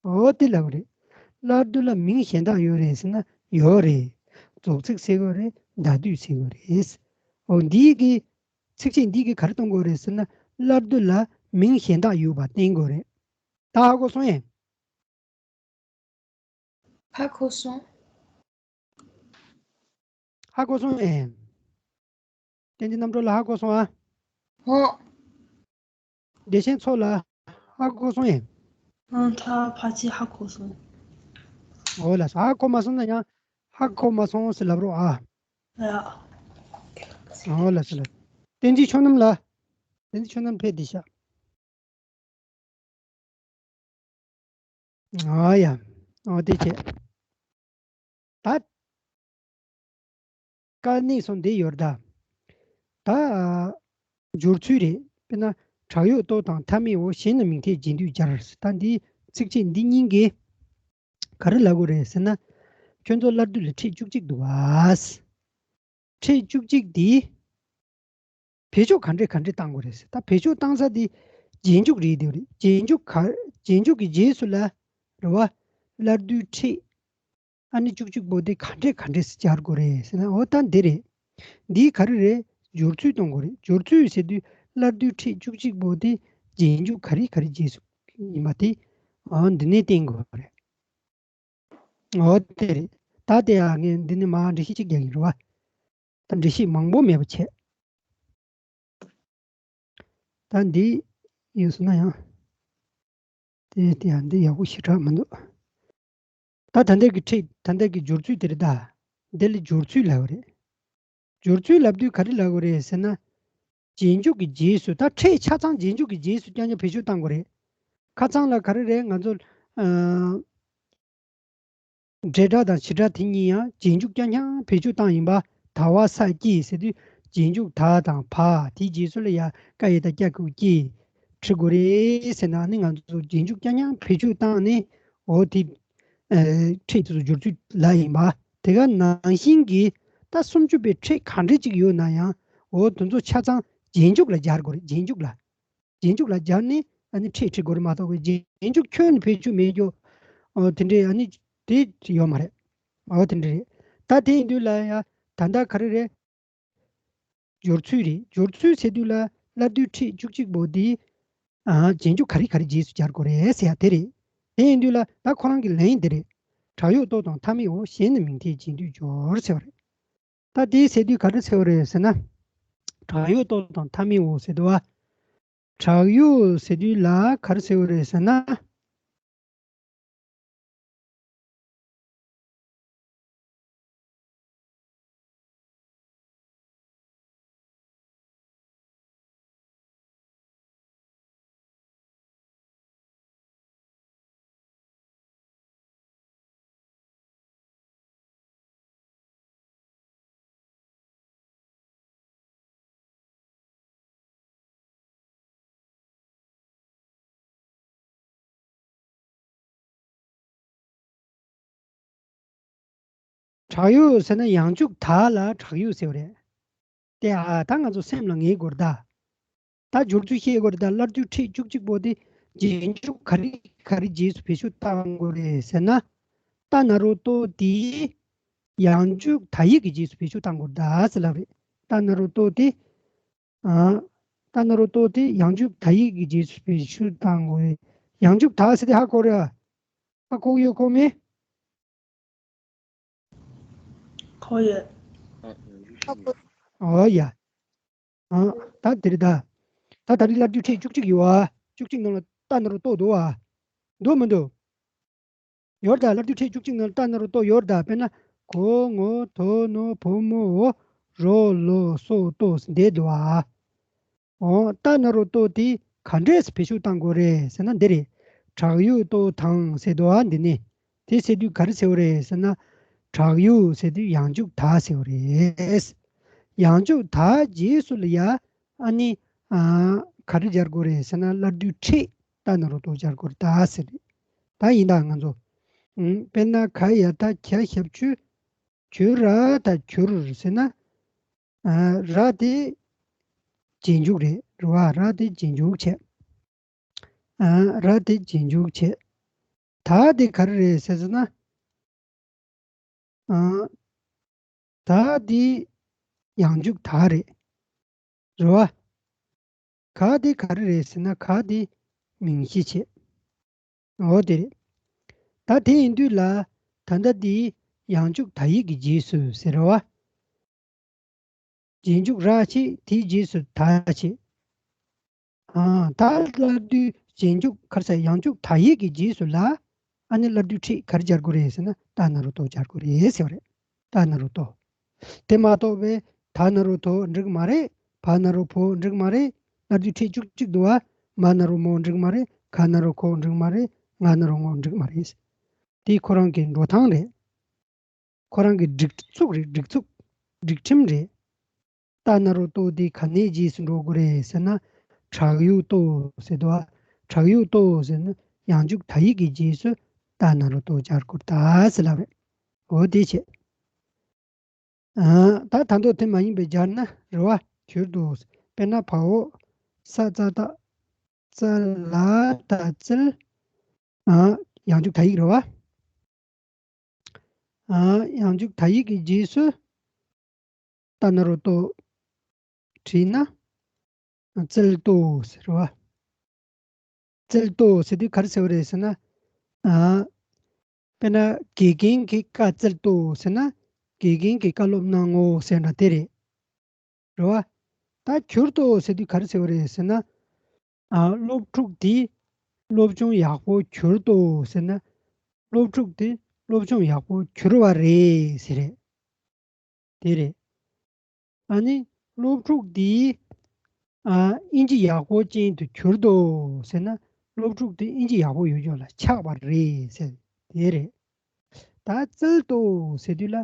འོ་དེ་ལབ་དགོས་རེད། སླར་བསྡུ་ལ་མིང་གཞན་དག་ཡོད་རེད་ཟེར་ན་ཡོད་རེད། རྫོགས་ཚིག་ཟེར་དགོས་རེད། ཟླ་སྡུད་ཟེར་དགོས་རེད། འོ་འདིའི་གི་ཚིགས་བཅད་འདིའི་གི་ག་རེ་གཏོང་དགོས་རེད་ཟེར་ན། སླར་བསྡུ་ལ་མིང་གཞན་དག་ཡོད་པ་བསྟན་དགོས་རེད། ད་ཧ་གོ་སོང་ངས། ཧ་གོ་སོང་། ཧ་གོ་སོང་ངས། བསྟན་འཛིན་རྣམ་གྲོལ་ལགས་ཧ་གོ་སོང་ཨ། ཧོ། བདེ་ཆེན་མཚོ་ལགས་ཧ་གོ་སོང་ངས། ཨང་། ད་ཕལ་ཆེར་ཧ་གོ་སོང་། འོ་ལགས་སོ། ཧ་གོ་མ་སོང་ན་ཡང་ཧ་གོ་མ་སོང་ཟེར་ལབ་རོགས་ཨ། ཡ། འོ་ལགས་སོ་ལགས། བསྟན་འཛིན་ཆོས་རྣམ་ལགས། བསྟན་འཛིན་ཆོས་རྣམ་ཕེབས་བསྡད་ཤག་ཨ་ཡ། ཨ་དེ་བྱས། ད། དཀའ་གནད་སོང་འདི་ཡོད་ད། ད། སྦྱོར་ཚུལ་རེད། དཔེར་ན། དྲག་ཡོད་ལྟོ་དང་མཐའ་མེད་འོ། གཞན་ནི་མིང་མཐའི་རྗེས་ཟློས་སྦྱར། ད་འདི་ཚིགས་བཅད་འདི་གཉིས་ཀྱིས་ག་རེ་ལབ་དགོས་རེད་ཟེར་ན། ཁྱོད་ཚོ་སླར་བསྡུ་ལ་ཕྲད་བཅུ་གཅིག་འདུག་བ། ཕྲད་བཅུ་གཅིག་འདི། བེད་སྤྱོད་ག་འདྲས་ག་འདྲས་བཏང་དགོས་རེད་ཟེར། ད་བེད་སྤྱོད་བཏང་ས་དེ་རྗེས་འཇུག་རེད་དེ་རེད། རྗེས་འཇུག་ག་རྗེས་འཇུག་གི་རྗེས་སུ་ལ་རེད་བ། སླར་བསྡུའི་ཕྲད། ཨ་ནི་བཅུ་གཅིག་པོ་དེ་ག་འདྲས་ག་འདྲས་སྦྱར་དགོས་རེད་ཟེར་ན། འོ་ད་འདི་རེད། འདིའི་ག་རེ་རེད། སྦྱོར་ཚུལ་གཏོང་དགོས་རེད། སྦྱོར་ཚུལ་ཟེར་དུས་སླར་བསྡུའི་ཕྲད་བཅུ་གཅིག་པོ་དེ་རྗེས་འཇུག་ག་རེ་ག་རེ་རྗེས་སུ་ཡིན་པ་དེ། འོ་འདི་ནས་བསྟན་དགོས་རེད། འོ་དེ་རེད། ད་དེ་ཡང་ངས་འདི་ནས་མར་འགྲེལ་བཤད་ཅིག་རྒྱག་གི་ཡིན་རེད་བ། ད་འགྲེལ་བཤད་མང་པོ་མེད་པ་བྱས། ད་འདི་ཡིན་སོང་ན་ཡང་། དེ་དེ་ཡང་འདི་ཡག་པོ་ཞེ་དྲག་མི་འདུག་ད་ད་ལྟའི་གི་ཁྲིད་ད་ལྟའི་གི་སྦྱོར་ཚུལ་དེ་རེད་ད། འདི་ལ་སྦྱོར་ཚུལ་ལབ་པ་རེད། སྦྱོར་ཚུལ་ལབ་དུས་ག་རེ་ལབ་དགོས་རེད་ཟེར་ན། རྗེས་འཇུག་གི་རྗེས་སུ། ད་ཕྲད་ཆ་ཚང་རྗེས་འཇུག་གི་རྗེས་སུ་རྐྱང་རྐྱང་བེད་སྤྱོད་བཏང་དགོས་རེད། ཁ་སང་ལ་ག་རེ་རེད། ང་ཚོ་ཨ་འབྲེལ་སྒྲ་དང་བྱེད་སྒྲ་དེ་གཉིས་ཡང་རྗེས་འཇུག་རྐྱང་རྐྱང་བེད་སྤྱོད་བཏང་ཡིན་པ། ད་བ་ས་ཀྱི་ཟེར་དུས་རྗེས་འཇུག་ད་དང་བ། དེའི་རྗེས་སུ་ལ་ཡ་ཀ་ཡ་བཏགས་ཀྱ་གི་གུ་ཀྱི་བྲི་དགོས་རེད་ཟེར་ན། ཨ་ནི་ང་ཚོ་རྗེས་འཇུག་རྐྱང་རྐྱང་བེད་སྤྱོད་བཏང་ནས། འོ་དེ་ཨ་ཕྲད་དེ་ཚོ་སྦྱོར་ཚུལ་ལབ་ཡིན་པ། དེ་ག་ནང་བཞིན་གྱི་ད་སུམ་ཅུ་པའི་ཕྲད་ག་འདྲ་ཅིག་ཡོད་ན་ཡང་། འོ་དེ་ཚོ་ཆ་ཚང་རྗེས་འཇུག་ལ་སྦྱར་དགོས་རེད། རྗེས་འཇུག་ལ། རྗེས་འཇུག་ལ་སྦྱར་ནས་ཨ་ནི་ཕྲད་བྲི་དགོས་རེད་མ་གཏོགས། རྗེས་འཇུག་ཁྱོན་ནས་བེད་སྤྱོད་མེད་རྒྱུ། འོ་དེ་འདྲའི་ཨ་ནི་དེ་ཡོད་མ་རེད། འོ་དེ་འདྲ་རེད། ད་དེ་ཡིན་དུས་ལ་ཡ་ད་ལྟ་ག་རེ་རེད། སྦྱོར་ཚུལ་རེད། སྦྱོར་ཚུལ་ཟེར་དུས་ལ་སླར་བསྡུའི་ཕྲད་བཅུ་གཅིག་པོ་འདི། ཨ་རྗེས་འཇུག་ག་རེ་ག་རེ་རྗེས་སུ་སྦྱར་དགོས་རེད་ཟེར་ཡ་དེ་རེད། དེ་ཡིན་དུས་ལ་ད་ཁོ་རང་གི་ལན་འདི་རེད། དྲག་ཡོད་ལྟོ་དང་མཐའ་མེད་འོ། གཞན་ནི་མིང་མཐའི་རྗེས་ཟློས་སྦྱོར་ཟེར་བ་རེད། ད་དེ་ཟེར་དུས་ག་རེ་ཟེར་བ་རེད་ཟེར་ན། དྲག་ཡོད་ལྟོ་དང་མཐའ་མེད་འོ་ཟེར་དུས་བ། དྲག་ཡོད་ཟེར་དུས་ལ་ག་རེ་ཟེར་བ་རེད་ཟེར་ན། དྲག་ཡོད་ཟེར་ན་ཡང་འཇུག་ད་ལ་དྲག་ཡོད་ཟེར་བ་རེད། དེ་ཨ་ད་ང་ཚོ་སེམས་ལ་ངེས་དགོས་རེད་ད། ད་སྦྱོར་ཚུལ་ཤེས་དགོས་རེད་ད། སླར་བསྡུའི་ཕྲད་བཅུ་གཅིག་པོ་དེ་རྗེས་འཇུག་ག་རེ་ག་རེ་རྗེས་སུ་བེད་སྤྱོད་བཏང་དགོས་རེད་ཟེར་ན། ད་ན་རོ་ལྟོ་དེ་ ཡང་འཇུག་ད་ཡིག་གི་རྗེས་སུ་བེད་སྤྱོད་བཏང་དགོས་རེད་ད་ཟེར་ལབ་རེད། ཏ་ན་རོ་ཏོ་དེ། ཨ། ཏ་ན་རོ་ཏོ་དེ་ཡང་འཇུག་ད་ཡིག་གི་རྗེས་སུ་བེད་སྤྱོད་བཏང་དགོས་རེད། ཡང་འཇུག་ད་ཟེར་དེ་ཧ་གོ་རེད་ཨ། ཧ་གོ་ཡོད་གོ་མེད། གོ་ཡོད། ཨོ་ཡ། ཨ། ད་དེ་རེད་ད། ད་ད་རེས་བླ་བསྡུས་ཕྲད་བཅུ་གཅིག་ཡོད་ཨ། བཅུ་གཅིག་ནང་ལ་ཏ་ན་རོ་ཏོ་འདུག་ཨ། འདུག་མི་འདུག་ཡོད་ད། བླ་བསྡུས་ཕྲད་བཅུ་གཅིག་ནང་ལ་ཏ་ན་རོ་ཏོ་ཡོད་ད། དཔེར་ན། གོ་ངོ་དོ་ནོ་བུ་མོ་འོ་རོ་ལོ་སོ་ཏོ་འདི་འདུག་ཨ། འོ། ཏ་ན་རོ་ཏོ་དེ་ག་འདྲས་བེད་སྤྱོད་བཏང་དགོས་རེད་ཟེར་ན་འདི་རེད། དྲག་ཡུག་ཏོ་དང་ཟེར་འདུག་ཨ་འདི་ནི། དེ་ཟེར་དུས་ག་རེ་ཟེར་བ་རེད་ཟེར་ན། དྲག་ཡུག་ཟེར་དུས་ཡང་འཇུག་ད་ཟེར་བ་རེད། ཡང་འཇུག་ད་རྗེས་སུ་ལ་ཡ། ཨ་ནི། ཨ། ག་རེ་སྦྱར་དགོས་རེད་ཟེར་ན་བླ་བསྡུས་ཕྲད་ཏ་ན་རོ་ཏོ་སྦྱར་དགོས་རེད་ད་ཟེར་རེད། ད་ཡིན་ད་ང་ཚོ། ཨུམ། དཔེར་ན་ག་ཡ་ད་གྱ་ཞབས་ཀྱུ། གྱུ་ར་ད་གྱུར་ཟེར་ན། ཨ། ར་དེ་རྗེས་འཇུག་རེད་རེད་བ། ར་དེ་རྗེས་འཇུག་བྱས། ཨ། ར་དེ་རྗེས་འཇུག་བྱས། ད་དེ་ག་རེ་རེད་ཟེར་ཟེར་ན། ཨ། ད་དེ་ཡང་འཇུག་ད་རེད་རེད་བ། ག་དེ་ག་རེ་རེད་ཟེར་ན་ག་དེ་མིང་གཞི་བྱས། འོ་དེ་རེད། ད་དེ་ཡིན་དུས་ལ་ད་ལྟ་འདི་ཡང་འཇུག་ད་ཡིག་གི་རྗེས་སུ་ཟེར་བ། རྗེས་འཇུག་ར་བྱས་དེའི་རྗེས་སུ་ད་བྱས། ཨ། ད་བླ་བསྡུས་རྗེས་འཇུག་ག་རེ་ཟེར་ཡང་འཇུག་ད་ཡིག་གི་རྗེས་སུ་ལ། ཨ་ནི་བླ་བསྡུས་ཕྲད་ག་རེ་སྦྱར་དགོས་རེད་ཟེར་ན་ཏ་ན་རོ་ཏོ་སྦྱར་དགོས་རེད་ཟེར་བ་རེད། ཏ་ན་རོ་ཏོ། དེ་མ་གཏོགས་པའི་ད་ན་རོ་དོ་འགྲིག་མ་རེད། བ་ན་རོ་བོ་འགྲིག་མ་རེད། བླ་བསྡུས་ཕྲད་བཅུ་གཅིག་འདུག་བ། མ་ན་རོ་མོ་འགྲིག་མ་རེད། ག་ན་རོ་གོ་འགྲིག་མ་རེད། ང་ན་རོ་ངོ་འགྲིག་མ་རེད། དེ་ཁོ་རང་གི་འགྲོ་སྟངས་རེད། ཁོ་རང་གི་སྒྲིག་ཚུགས་རེད། སྒྲིག་ཚུགས། སྒྲིག་ཁྲིམས་རེད། ཏ་ན་རོ་ཏོ་དེ་ག་ནས་རྗེས་སུ་འགྲོ་དགོས་རེད་ཟེར་ན། དྲག་ཡུག་ཏོ་ཟེར་འདུག་བ། དྲག་ཡུག་ཏོ་ཟེར་ན་ཡང་འཇུག་ད་ཡིག་གི་རྗེས་སུ་ཏ་ན་རོ་ཏོ་སྦྱར་དགོས་ད་ཟེར་ལབ་རེད། འོ་དེ་བྱས། ཨ། ད་ད་མདོ་དེ་མ་ཡིན་པའི་སྦྱར་ན་རེད་བ། གྱུར་ཏོ། དཔེར་ན་བ་འོ། ས་ཙ་བཏགས་ཙ་ལ་ད་ཙལ། ཨ། ཡང་འཇུག་ད་ཡིག་རེད་བ། ཨ། ཡང་འཇུག་ད་ཡིག་གི་རྗེས་སུ་ཏ་ན་རོ་ཏོ་བྲིས་ན། ཙལ་ཏོ་ཟེར་བ། ཙལ་ཏོ་ཟེར་དུས་ག་རེ་ཟེར་བ་རེད་ཟེར་ན། ཨ། དཔེར་ན་དགེ་རྒན་གྱིས་བཀའ་སྩལ་ཏོ་ཟེར་ན། དགེ་རྒན་གྱིས་བཀའ་སློབ་གནང་ངོ་ཟེར་འདྲ་དེ་རེད། རེད་བ། ད་གྱུར་ཏོ་ཟེར་དུས་ག་རེ་ཟེར་བ་རེད་ཟེར་ན། ཨ། སློབ་ཕྲུག་དེ་སློབ་སྦྱོང་ཡག་པོ་གྱུར་ཏོ་ཟེར་ན། སློབ་ཕྲུག་དེ་སློབ་སྦྱོང་ཡག་པོ་གྱུར་བ་རེད་ཟེར་རེད། དེ་རེད། ཨ་ནི་སློབ་ཕྲུག་འདི། ཨ། ཨིན་ཇི་ཡག་པོ་ཅན་དུ་གྱུར་ཏོ་ཟེར་ན། སློབ་ཕྲུག་དེ་ཨིན་ཇི་ཡག་པོ་ཡོད་ཅོག་ལ་ཆགས་པ་རེད་ཟེར། དེ་རེད། ད་སྩལ་ཏོ་ཟེར་དུས་ལ།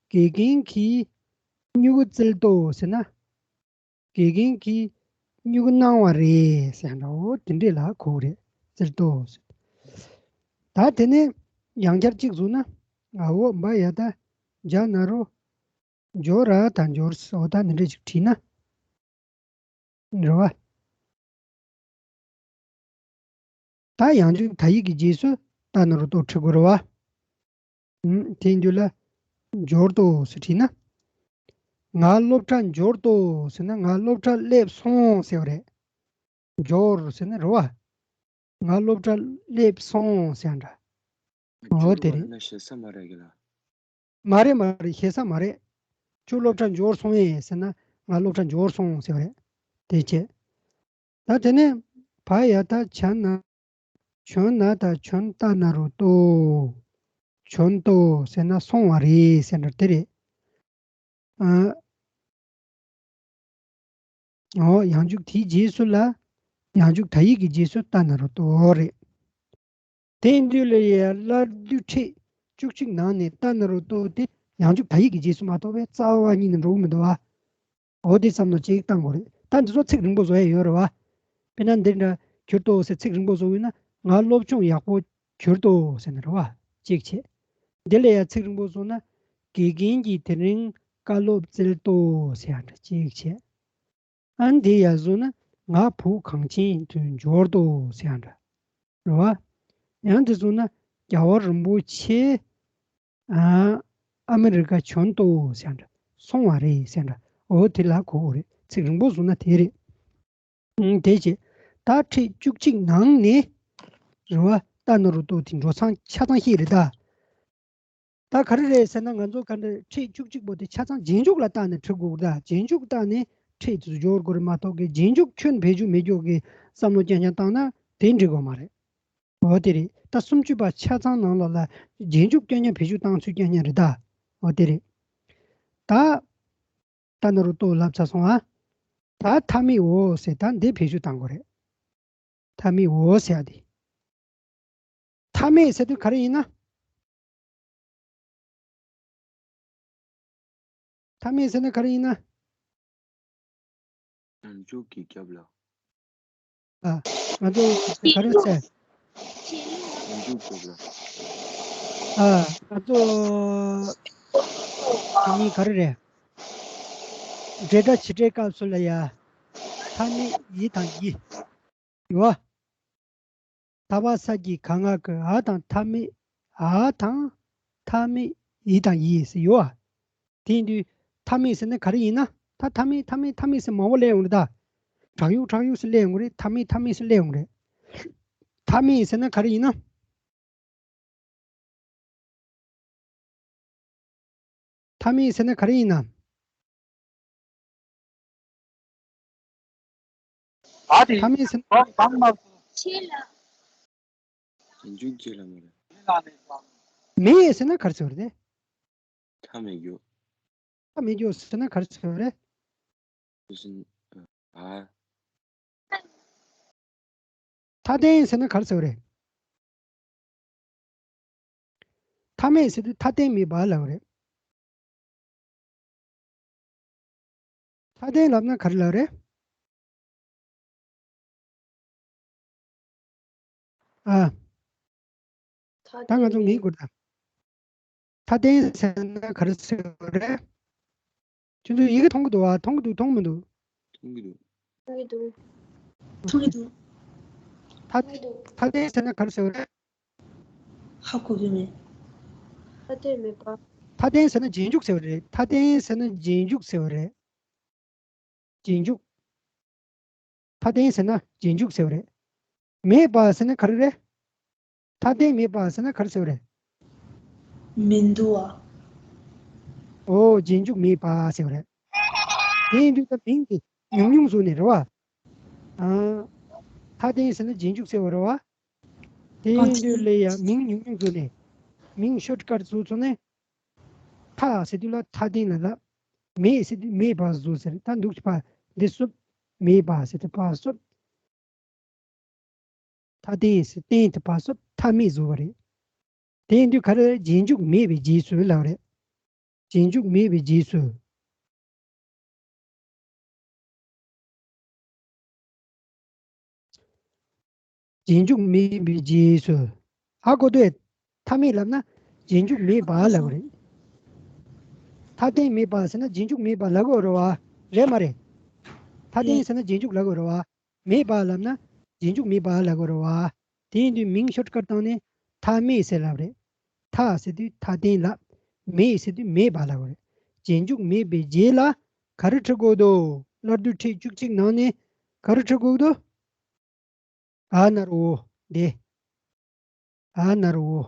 དགེ་རྒན་གྱིས་སྨྱུ་གུ་སྩལ་ཏོ་ཟེར་ན། དགེ་རྒན་གྱིས་སྨྱུ་གུ་གནང་བ་རེད་ཟེར་འདྲ་བོ་དེ་འདྲས་ལ་གོ་གི་རེད། སྩལ་ཏོ་ཟེར། ད་དེ་ནས་ཡང་བསྐྱར་གཅིག་བཟུང་ན། ཨ། འོ་འབའ་ཡ་ད་འཇ་ན་རོ། འཇོ་ར་ད་འཇོར་སོ་ད་འདི་འདྲས་ཅིག་བྲིས་ན། རེད་བ། ད་ཡང་ཅིག་ད་ཡིག་གི་རྗེས་སུ་ད་ན་རོ་ཏོ་བྲི་དགོས་རེད་བ། ཨུམ། དེ་ཡིན་དུས་ལ། འབྱོར་ཏོ་ཟེར་བྲིས་ན། ང་སློབ་གྲྭ་འབྱོར་ཏོ་ཟེར་ན་ང་སློབ་གྲྭ་སླེབས་སོང་ཟེར་བ་རེད། འབྱོར་ཟེར་ན་རེད་བ། ང་སློབ་གྲྭ་སླེབས་སོང་ཟེར་འདྲ། འོ་དེ་རེད། མ་རེད་ན་ཞེ་ས་མ་རེད་གི་ལ། མ་རེད་མ་རེད། ཞེ་ས་མ་རེད། ཁྱོད་སློབ་གྲྭ་འབྱོར་སོང་ངས་ཟེར་ན་ང་སློབ་གྲྭ་འབྱོར་སོང་ཟེར་བ་རེད། དེ་བྱས། ད་དེ་ནས་བ་ཡ་ད་བྱ་ན། བྱོན་ན་ད་བྱོན་ཏ་ན་རོ་ཏོ། བྱོན་ཏོ་ཟེར་ན་སོང་བ་རེད་ཟེར་འདྲ་དེ་རེད། ཨ། འོ་ཡང་འཇུག་དེའི་རྗེས་སུ་ལ། ཡང་འཇུག་ད་ཡིག་གི་རྗེས་སུ་ཏ་ན་རོ་ཏོ་རེད། དེ་ཡིན་དུས་ལ་ཡ་བླ་བསྡུས་ཕྲད་བཅུ་གཅིག་ནང་ནས་ཏ་ན་རོ་ཏོ་དེ་ཡང་འཇུག་ད་ཡིག་གི་རྗེས་སུ་མ་གཏོགས་པའི་རྩ་བ་ཉིད་ནས་འགྲོ་གི་མི་འདུག་བ། འོ་དེ་བསམ་བློ་གཅིག་བཏང་དགོས་རེད། ད་འདི་ཚོ་ཚིག་རིང་པོ་བཟོ་ཡ་ཡོད་རེད་བ། དཔེར་ན་འདི་འདྲ་གྱུར་ཏོ་ཟེར་ཚིག་རིང་པོ་བཟོ་དགོས་ན་ང་སློབ་སྦྱོང་ཡག་པོ་གྱུར་ཏོ་ཟེར་ན་རེད་བ། གཅིག་བྱས། འདི་ལ་ཡ་ཚིག་རིང་པོ་བཟོ་ན་དགེ་རྒན་གྱིས་དེ་རིང་བཀའ་སློབ་སྩལ་ཏོ་ཟེར་ཡ་འདྲ་གཅིག་བྱས། ཨ་ནི་དེ་ཡར་བཟུང་ན་ང་བོད་གངས་ཅན་དུ་འབྱོར་ཏོ་ཟེར་ཡ་འདྲ། རེད་བ། ཡང་དེ་བཟུང་ན་རྒྱལ་བ་རིན་པོ་ཆེ། ཨ། ཨ་མི་རི་ཀ་བྱོན་ཏོ་ཟེར་འདྲ། སོང་བ་རེད་ཟེར་འདྲ། འོ་དེ་ལ་གོ་དགོས་རེད། ཚིག་རིང་པོ་བཟུང་ན་དེ་རེད། ཨང་། དེ་བྱས། ད་ཁྲི་བཅུ་གཅིག་ནང་ནས། རེད་བ། རྟ་ནོར་བུ་ཏོ་དེ་འགྲོ་སྟངས་ཆ་ཚང་ཤེས་རེད་ད། ད་ག་རེ་རེད་ཟེར་ན། ང་ཚོ་ག་འདྲ་ཁྲི་བཅུ་གཅིག་པོ་དེ་ཆ་ཚང་རྗེས་འཇུག་ལ་བལྟས་ནས་འབྲི་དགོས་ད། རྗེས་འཇུག་བལྟས་ནས་ཁྲི་དེ་ཚོ་སྦྱོར་དགོས་རེད་མ་གཏོགས་གི། རྗེས་འཇུག་ཁྱོན་བེད་སྤྱོད་མེད་རྒྱུ་གི་བསམ་བློ་རྐྱང་རྐྱང་བཏང་ན་དེ་འབྲི་དགོས་མ་རེད། འོ་དེ་རེད། ད་སུམ་ཅུ་པ་ཆ་ཚང་ནང་ལོགས་ལ་རྗེས་འཇུག་རྐྱང་རྐྱང་བེད་སྤྱོད་བཏང་ཚུལ་རྐྱང་རྐྱང་རེད་ད། འོ་དེ་རེད། ད། རྟ་ནོར་བུ་ཏོ་ལབ་ཚར་སོང་ཨ། ད་མཐའ་མེད་འོ་ཟེར། ད་འདི་བེད་སྤྱོད་བཏང་དགོས་རེད། མཐའ་མེད་འོ་ཟེར་ཡ་དེ། མཐའ་མེད་ཟེར་དུས་ག་རེ་ཡིན་ན། མཐའ་མེད་ཟེར་ན་ག་རེ་ཡིན་ན། རྗེས་འཇུག་གི་རྒྱབ་ལ། ཨ། ང་ཚོ་ག་རེ་ཟེར། རྗེས་འཇུག་རྒྱབ་ལ། ཨ། ང་ཚོ་དེ་གཉིས་ག་རེ་རེད། འབྲེལ་སྒྲ་བྱེད་སྒྲའི་སྐབས་སུ་ལ་ཡ། མཐའ་མེད་ཡི་དང་ཡི། ཡོད། ད་བ་ས་ཀྱི་ག་ང་གི་འ་དང་མཐའ་མེད། འ་དང་མཐའ་མེད་ཡི་དང་ཡི་ཟེར་ཡོད་ཨ། དེ་ཡིན་དུས་མཐའ་མེད་ཟེར་ན་ག་རེ་ཡིན་ན། ད་མཐའ་མེད་མཐའ་མེད་མཐའ་མེད་ཟེར་མང་པོ་སླེབས་ཡོང་རེད་ད། དྲག་ཡུག་དྲག་ཡུག་ཟེར་སླེབས་ཡོང་རེད། མཐའ་མེད་མཐའ་མེད་ཟེར་སླེབས་ཡོང་རེད། མཐའ་མེད་ཟེར་ན་ག་རེ་ཡིན་ན། མཐའ་མེད་ཟེར་ན་ག་རེ་ཡིན་ན། ཨ་དེ་མཐའ་མེད་ཟེར་ན། གང་མ། རྗེས་འཇུག་རྗེས་ལ་མ་རེད། མེད་ཟེར་ན་ག་རེ་ཟེར་བ་རེད། མཐའ་མེད་རྒྱུ། མཐའ་མེད་རྒྱུ་ཟེར་ན་ག་རེ་ཟེར་བ་རེད། ཨ། མཐའ་རྟེན་ཟེར་ན་ག་རེ་ཟེར་བ་རེད། མཐའ་མེད་ཟེར་དུས་མཐའ་རྟེན་མེད་པ་ལབ་རེད། མཐའ་རྟེན་ལབ་ན་ག་རེ་ལབ་རེད། ཨ། ད་ང་ཚོ་ངེས་དགོས་ད། མཐའ་རྟེན་ཟེར་ན་ག་རེ་ཟེར་བ་རེད། ཁྱོད་ཚོ་ཡི་གེ་མཐོང་གི་འདུག་བ། མཐོང་གི་འདུག་མཐོང་མི་འདུག་མཐོང་གི་འདུག་མཐོང་གི་འདུག་མཐོང་གི་འདུག་མཐའ་མཐའ་རྟེན་ཟེར་ན་ག་རེ་ཟེར་བ་རེད། ཧ་གོ་གི་མེད། མཐའ་རྟེན་མེད་པ། མཐའ་རྟེན་ཟེར་ན་རྗེས་འཇུག་ཟེར་བ་རེད། མཐའ་རྟེན་ཟེར་ན་རྗེས་འཇུག་ཟེར་བ་རེད། རྗེས་འཇུག་མཐའ་རྟེན་ཟེར་ན་རྗེས་འཇུག་ཟེར་བ་རེད། མེད་པ་ཟེར་ན་ག་རེ་རེད། མཐའ་རྟེན་མེད་པ་ཟེར་ན་ག་རེ་ཟེར་བ་རེད། མི་འདུག་ཨ། ཨོ། རྗེས་འཇུག་མེད་པ་ཟེར་བ་རེད། དེ་ཡིན་དུས་ད་མིང་དེ་ཉུང་ཉུང་བཟོས་ནས་རེད་བ། ཨ། མཐའ་རྟེན་ཟེར་ན་རྗེས་འཇུག་ཟེར་བ་རེད་བ། དེ་ཡིན་དུས་ལ་ཡ་མིང་ཉུང་ཉུང་བཟོས་ནས། མིང་ཤོཊ་ཀཊ་བཟོས་ཚོ་ནས། མཐའ་ཟེར་དུས་ལ་མཐའ་རྟེན་ལ་ལབ། མེད་ཟེར་དུས་མེད་པ་བཟོ་ཟེར། ད་འདུག་ཕ་འདི་སུབ། མེད་པ་ཟེར་དུས་ཕ་སུབ། མཐའ་རྟེན་ཟེར་རྟེན་དུ་ཕ་སུབ། མཐའ་མེད་བཟོ་བ་རེད། དེ་ཡིན་དུས་ག་རེ། རྗེས་འཇུག་མེད་པའི་རྗེས་སུ་ལབ་རེད། རྗེས་འཇུག་མེད་པའི་རྗེས་སུ། རྗེས་འཇུག་མེད་པའི་རྗེས་སུ། ཧ་གོ་འདུག་མཐའ་མེད་ལབ་ན་རྗེས་འཇུག་མེད་པ་ལབ་རེད། མཐའ་རྟེན་མེད་པ་ཟེར་ན་རྗེས་འཇུག་མེད་པ་ལབ་དགོས་རེད་བ། རེད་མ་རེད། མཐའ་རྟེན་ཟེར་ན་རྗེས་འཇུག་ལབ་དགོས་རེད་བ། མེད་པ་ལབ་ན་རྗེས་འཇུག་མེད་པ་ལབ་དགོས་རེད་བ། དེ་ཡིན་དུས་མིང་ཤོཊ་ཀཊ་བཏང་ནས་མཐའ་མེད་ཟེར་ལབ་རེད། མཐའ་ཟེར་དུས་མཐའ་རྟེན་ལབ། མེད་ཟེར་དུས་མེད་པ་ལབ་རེད། རྗེས་འཇུག་མེད་པའི་རྗེས་ལ་ག་རེ་འབྲི་དགོས་འདུག་སླར་བསྡུ་ཁྲི་བཅུ་གཅིག་ནང་ནས་ག་རེ་འབྲི་དགོས་འདུག་འ་ན་རོ་འོ་དེ། འ་ན་རོ་འོ།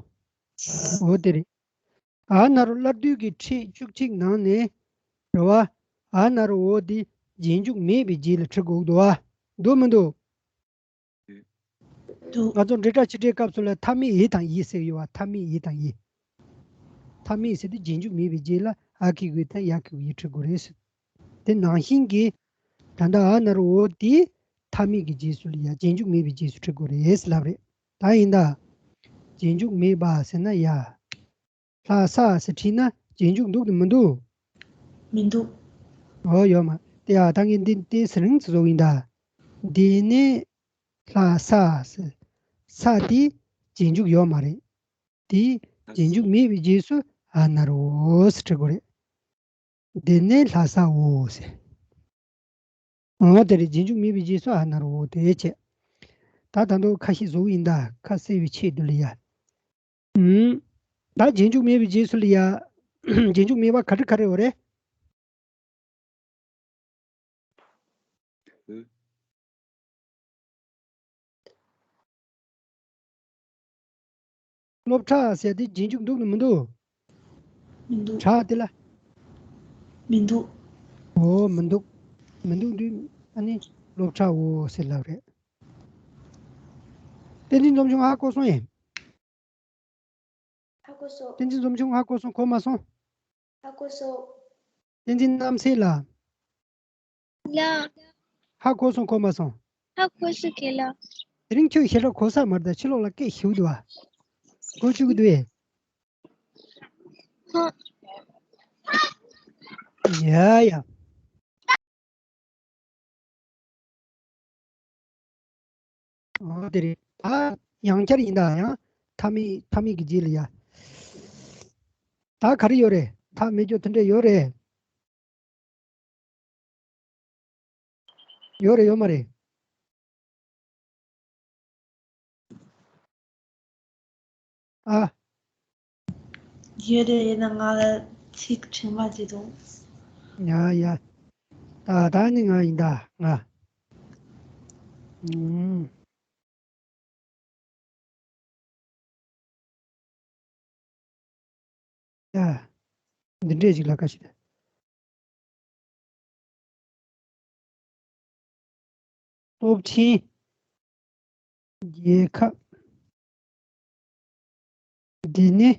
འོ་དེ་རེད། འ་ན་རོ་སླར་བསྡུ་གི་ཁྲི་བཅུ་གཅིག་ནང་ནས་རེད་བ། འ་ན་རོ་འོ་དེ་རྗེས་འཇུག་མེད་པའི་རྗེས་ལ་འབྲི་དགོས་འདུག་བ། འདུག་མི་འདུག་འདུག་ང་ཚོ་འབྲེལ་སྒྲ་ཆེ་ཕྲའི་སྐབས་སུ་ལ་མཐའ་མེད་ཡི་དང་ཡི་ཟེར་ཡོད་བ། མཐའ་མེད་ཡི་དང་ཡི། མཐའ་མེད་ཟེར་དུས་རྗེས་འཇུག་མེད་པའི་རྗེས་ལ་འ་གི་གུ་དང་ཡ་གི་གུ་ཡི་འབྲི་དགོས་རེད་ཟེར། དེ་ནང་བཞིན་གྱི་ད་ལྟ་འ་ན་རོ་འོ་དེ་མཐའ་མེད་ཀྱི་རྗེས་སུ་ལ་ཡ། རྗེས་འཇུག་མེད་པའི་རྗེས་སུ་འབྲི་དགོས་རེད་ཟེར་ལབ་རེད། ད་ཡིན་ད། རྗེས་འཇུག་མེད་པ་ཟེར་ན་ཡ། ལྷ་ས་ཟེར་བྲིས་ན་རྗེས་འཇུག་འདུག་དང་མི་འདུག་མི་འདུག་འོ་ཡོད་མ་རེད། ཡ་ད་ངས་འདི་འདི་ཟེར་རིང་ཚོ་བཟོ་གི་ཡིན་ད། འདི་ནས་ལྷ་ས་ཟེར། ས་དེ་རྗེས་འཇུག་ཡོད་མ་རེད། དེ་རྗེས་འཇུག་མེད་པའི་རྗེས་སུ་འ་ན་རོ་འོ་ཟེར་འབྲི་དགོས་རེད། འདི་ནས་ལྷ་ས་འོ་ཟེར། འོ་དེ་རེད། རྗེས་འཇུག་མེད་པའི་རྗེས་སུ་འ་ན་རོ་འོ་དེ་བྱས། ད་ད་དུང་ཁ་ཤས་བཟོ་གི་ཡིན་ད། ཁ་གསལ་བའི་ཆེད་དུ་ལ་ཡ། ཨུམ། ད་རྗེས་འཇུག་མེད་པའི་རྗེས་སུ་ལ་ཡ། རྗེས་འཇུག་མེད་པ་ག་རེ་ག་རེ་ཡོད་རེད། སློབ་གྲྭ་ཟེར་དེ་རྗེས་འཇུག་འདུག་ནི་མི་འདུག་མི་འདུག་གྲྭ་དེ་ལ། མི་འདུག་འོ་མི་འདུག་མི་འདུག་དུས་ཨ་ནི་སློབ་གྲྭའོ་ཟེར་ལབ་རེད། བསྟན་འཛིན་འཛོམས་ཆུང་ཧ་གོ་སོང་ཡིན། ཧ་གོ་སོང་། བསྟན་འཛིན་འཛོམས་ཆུང་ཧ་གོ་སོང་། གོ་མ་སོང་། ཧ་གོ་སོང་། བསྟན་འཛིན་རྣམ་སྲས་ལགས། ལགས། ཧ་གོ་སོང་། གོ་མ་སོང་། ཧ་གོ་སོང་། ག་ལ། དེ་རིང་ཁྱོད་ཞེ་དྲག་གོ་ས་མ་རེད་ད། ཕྱི་ལོགས་ལ་སྐད་ཞུ་འདུག་བ། གོ་བཅུག་གི་འདུག་ཨེ། ཧ། ཡ་ཡ། ཨོ་དེ་རེད། ད་ཡང་བསྐྱར་ཡིན་ད། ཡང་མཐའ་མའི་མཐའ་མའི་གི་རྗེས་ལ་ཡ། ད་ག་རེ་ཡོད་རེད། མཐའ་མེད་རྒྱུ་དེ་འདྲས་ཡོད་རེད། ཡོད་རེད་ཡོད་མ་རེད། ཨ། ཡོད་རེད། ཡིན་ན་ང་ལ་ཚིག་ཕྲེང་བ་ཅིག་འདུག་ཡ་ཡ། ད་ད་ནི་ང་ཡིན་ད་ང་། ཨུམ། ཡ། འདི་འདྲས་ཅིག་ལ་ཁ་ཤས། སྟོབས་ཆེན་རྒྱལ་ཁབ་འདི་ནི་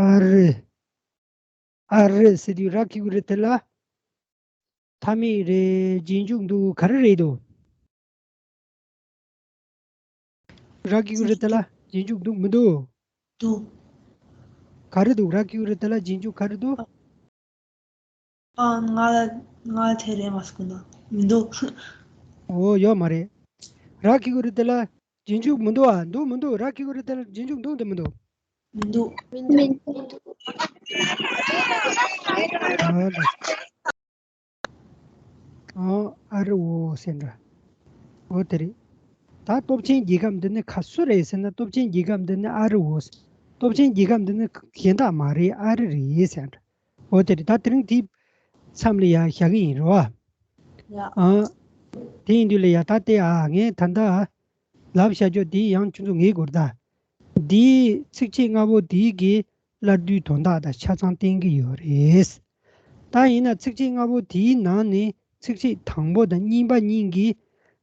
ཨ་རི། ཨ་རི་ཟེར་དུས་ར་གི་གུ་རི་དེ་ལ་མཐའ་མེད་རེད། རྗེས་འཇུག་འདུག་ག་རེ་རེད་འདུག་ར་གི་གུ་རི་དེ་ལ་རྗེས་འཇུག་འདུག་མི་འདུག་འདུག་ག་རེ་འདུག་ར་གི་གུ་རི་དེ་ལ་རྗེས་འཇུག་ག་རེ་འདུག་ཨ། ང་ལ་ང་ལ་དེ་རེད་མ་སོང་ན་མི་འདུག་འོ་ཡོད་མ་རེད། ར་གི་གུ་རི་དེ་ལ་རྗེས་འཇུག་མི་འདུག་ཨ། འདུག་མི་འདུག་ར་གི་གུ་རི་དེ་ལ་རྗེས་འཇུག་འདུག་འདུག་མི་འདུག་མི་འདུག་མི་འདུག་ཨ་ལ། ཨོ་ཨ་རི་འོ་ཟེར་འདྲ། འོ་དེ་རེད། ད་སྟོབས་ཆེན་རྒྱལ་ཁབ་འདི་ནི་ག་སུ་རེད་ཟེར་ན། སྟོབས་ཆེན་རྒྱལ་ཁབ་འདི་ནི་ཨ་རི་འོ། སྟོབས་ཆེན་རྒྱལ་ཁབ་འདི་ནི་གཞན་དག་མ་རེད། ཨ་རི་རེད་ཟེར་འདྲ། འོ་དེ་རེད། ད་དེ་རིང་དེའི་མཚམས་ལ་ཡ་བཞག་གི་ཡིན་རེད་བ། ཡ། ཨ། དེ་ཡིན་དུས་ལ་ཡ་ད་དེ་ཨ་ངས་ད་ལྟ་ལབ་བཞག་ཆོག་དེ་ཡང་ཁྱོད་ཚོ་ངེས་དགོས་རེད་ད། འདིའི་ཚིགས་བཅད་ལྔ་པོ་དེའི་གི་སླར་བསྡུའི་དོན་དག་དང་ཆ་ཚང་བསྟན་གྱི་ཡོད་རེད། ད་ཡིན་ན་ཚིགས་བཅད་ལྔ་པོ་དེའི་ནང་ནས་ཚིགས་བཅད་དང་པོ་དང་གཉིས་པ་གཉིས་ཀྱི་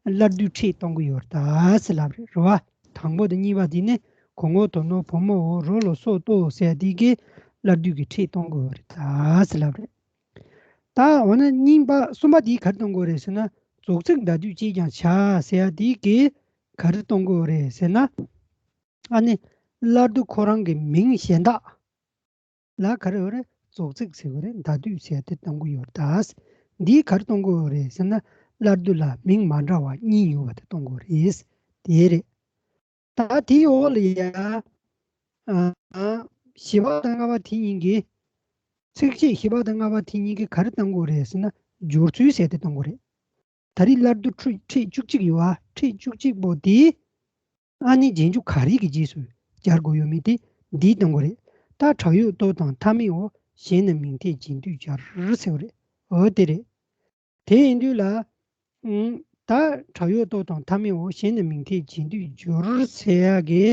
སླར་བསྡུ་ཁྲིད་གཏོང་གི་ཡོད་རེད་ད་ཟེར་ལབ་རེད། རེད་བ། དང་པོ་དང་གཉིས་པ་དེ་ནི་གོ་ངོ་དོ་ནོ་བུ་མོའོ་རོ་ལོ་སོ་ཏོ་ཟེར་དེ་གི་སླར་བསྡུ་གི་ཁྲིད་གཏོང་གི་ཡོད་རེད་ད་ཟེར་ལབ་རེད། ད་འོ་ན་གཉིས་པ་གསུམ་པ་དེའི་ག་རེ་གཏོང་དགོས་རེད་ཟེར་ན། རྫོགས་ཚིག་ཟླ་སྡུད་ཅེས་ཀྱང་བྱ་ཟེར་ཡ་དེ་གི་ག་རེ་གཏོང་དགོས་རེད་ཟེར་ན། ཨ་ནི་སླར་བསྡུ་ཁོ་རང་གི་མིང་གཞན་དག་ལ་ག་རེ་ཡོད་རེད། རྫོགས་ཚིག་ཟེར་དགོས་རེད། ཟླ་སྡུད་ཟེར་ཡ་དེ་གཏོང་གི་ཡོད་རེད་ད། འདིའི་ག་རེ་གཏོང་དགོས་རེད་ཟེར་ན། སླར་བསྡུ་ལ་མིང་མ་འདྲ་བ་གཉིས་ཡོད་པ་དེ་གཏོང་དགོས་རེད། དེ་རེད། ད་དེའི་འོག་ལ་ཡ། ཨ། བཞི་པ་དང་ལྔ་པ་དེ་གཉིས་ཀྱི། ཚིགས་བཅད་བཞི་པ་དང་ལྔ་པ་དེ་གཉིས་ཀྱི་ག་རེ་གཏོང་དགོས་རེད་ཟེར་ན། སྦྱོར་ཚུལ་ཟེར་དེ་གཏོང་དགོས་རེད། ད་རེས་སླར་བསྡུ་ཁྲིད་ཁྲིད་བཅུ་གཅིག་ཡོད་ཨ། ཁྲིད་བཅུ་གཅིག་པོ་དེ། ཨ་ནི་རྗེས་འཇུག་ག་རེ་གི་རྗེས་སུ་སྦྱར་དགོས་ཡོད་མེད་དེ་འདིས་གཏོང་དགོས་རེད། ད་དྲག་ཡོད་སྟོབས་དང་མཐའ་མེད་འོ། གཞན་ནི་མིང་མཐའི་རྗེས་ཟློས་སྦྱར་ཟེར་བ་རེད། འོ་དེ་རེད། དེ་ཡིན་དུས་ལ། ཨུམ། ད་དྲག་ཡོད་སྟོབས་དང་མཐའ་མེད་འོ། གཞན་ནི་མིང་མཐའི་རྗེས་ཟློས་སྦྱོར་ཟེར་ཡ་གི།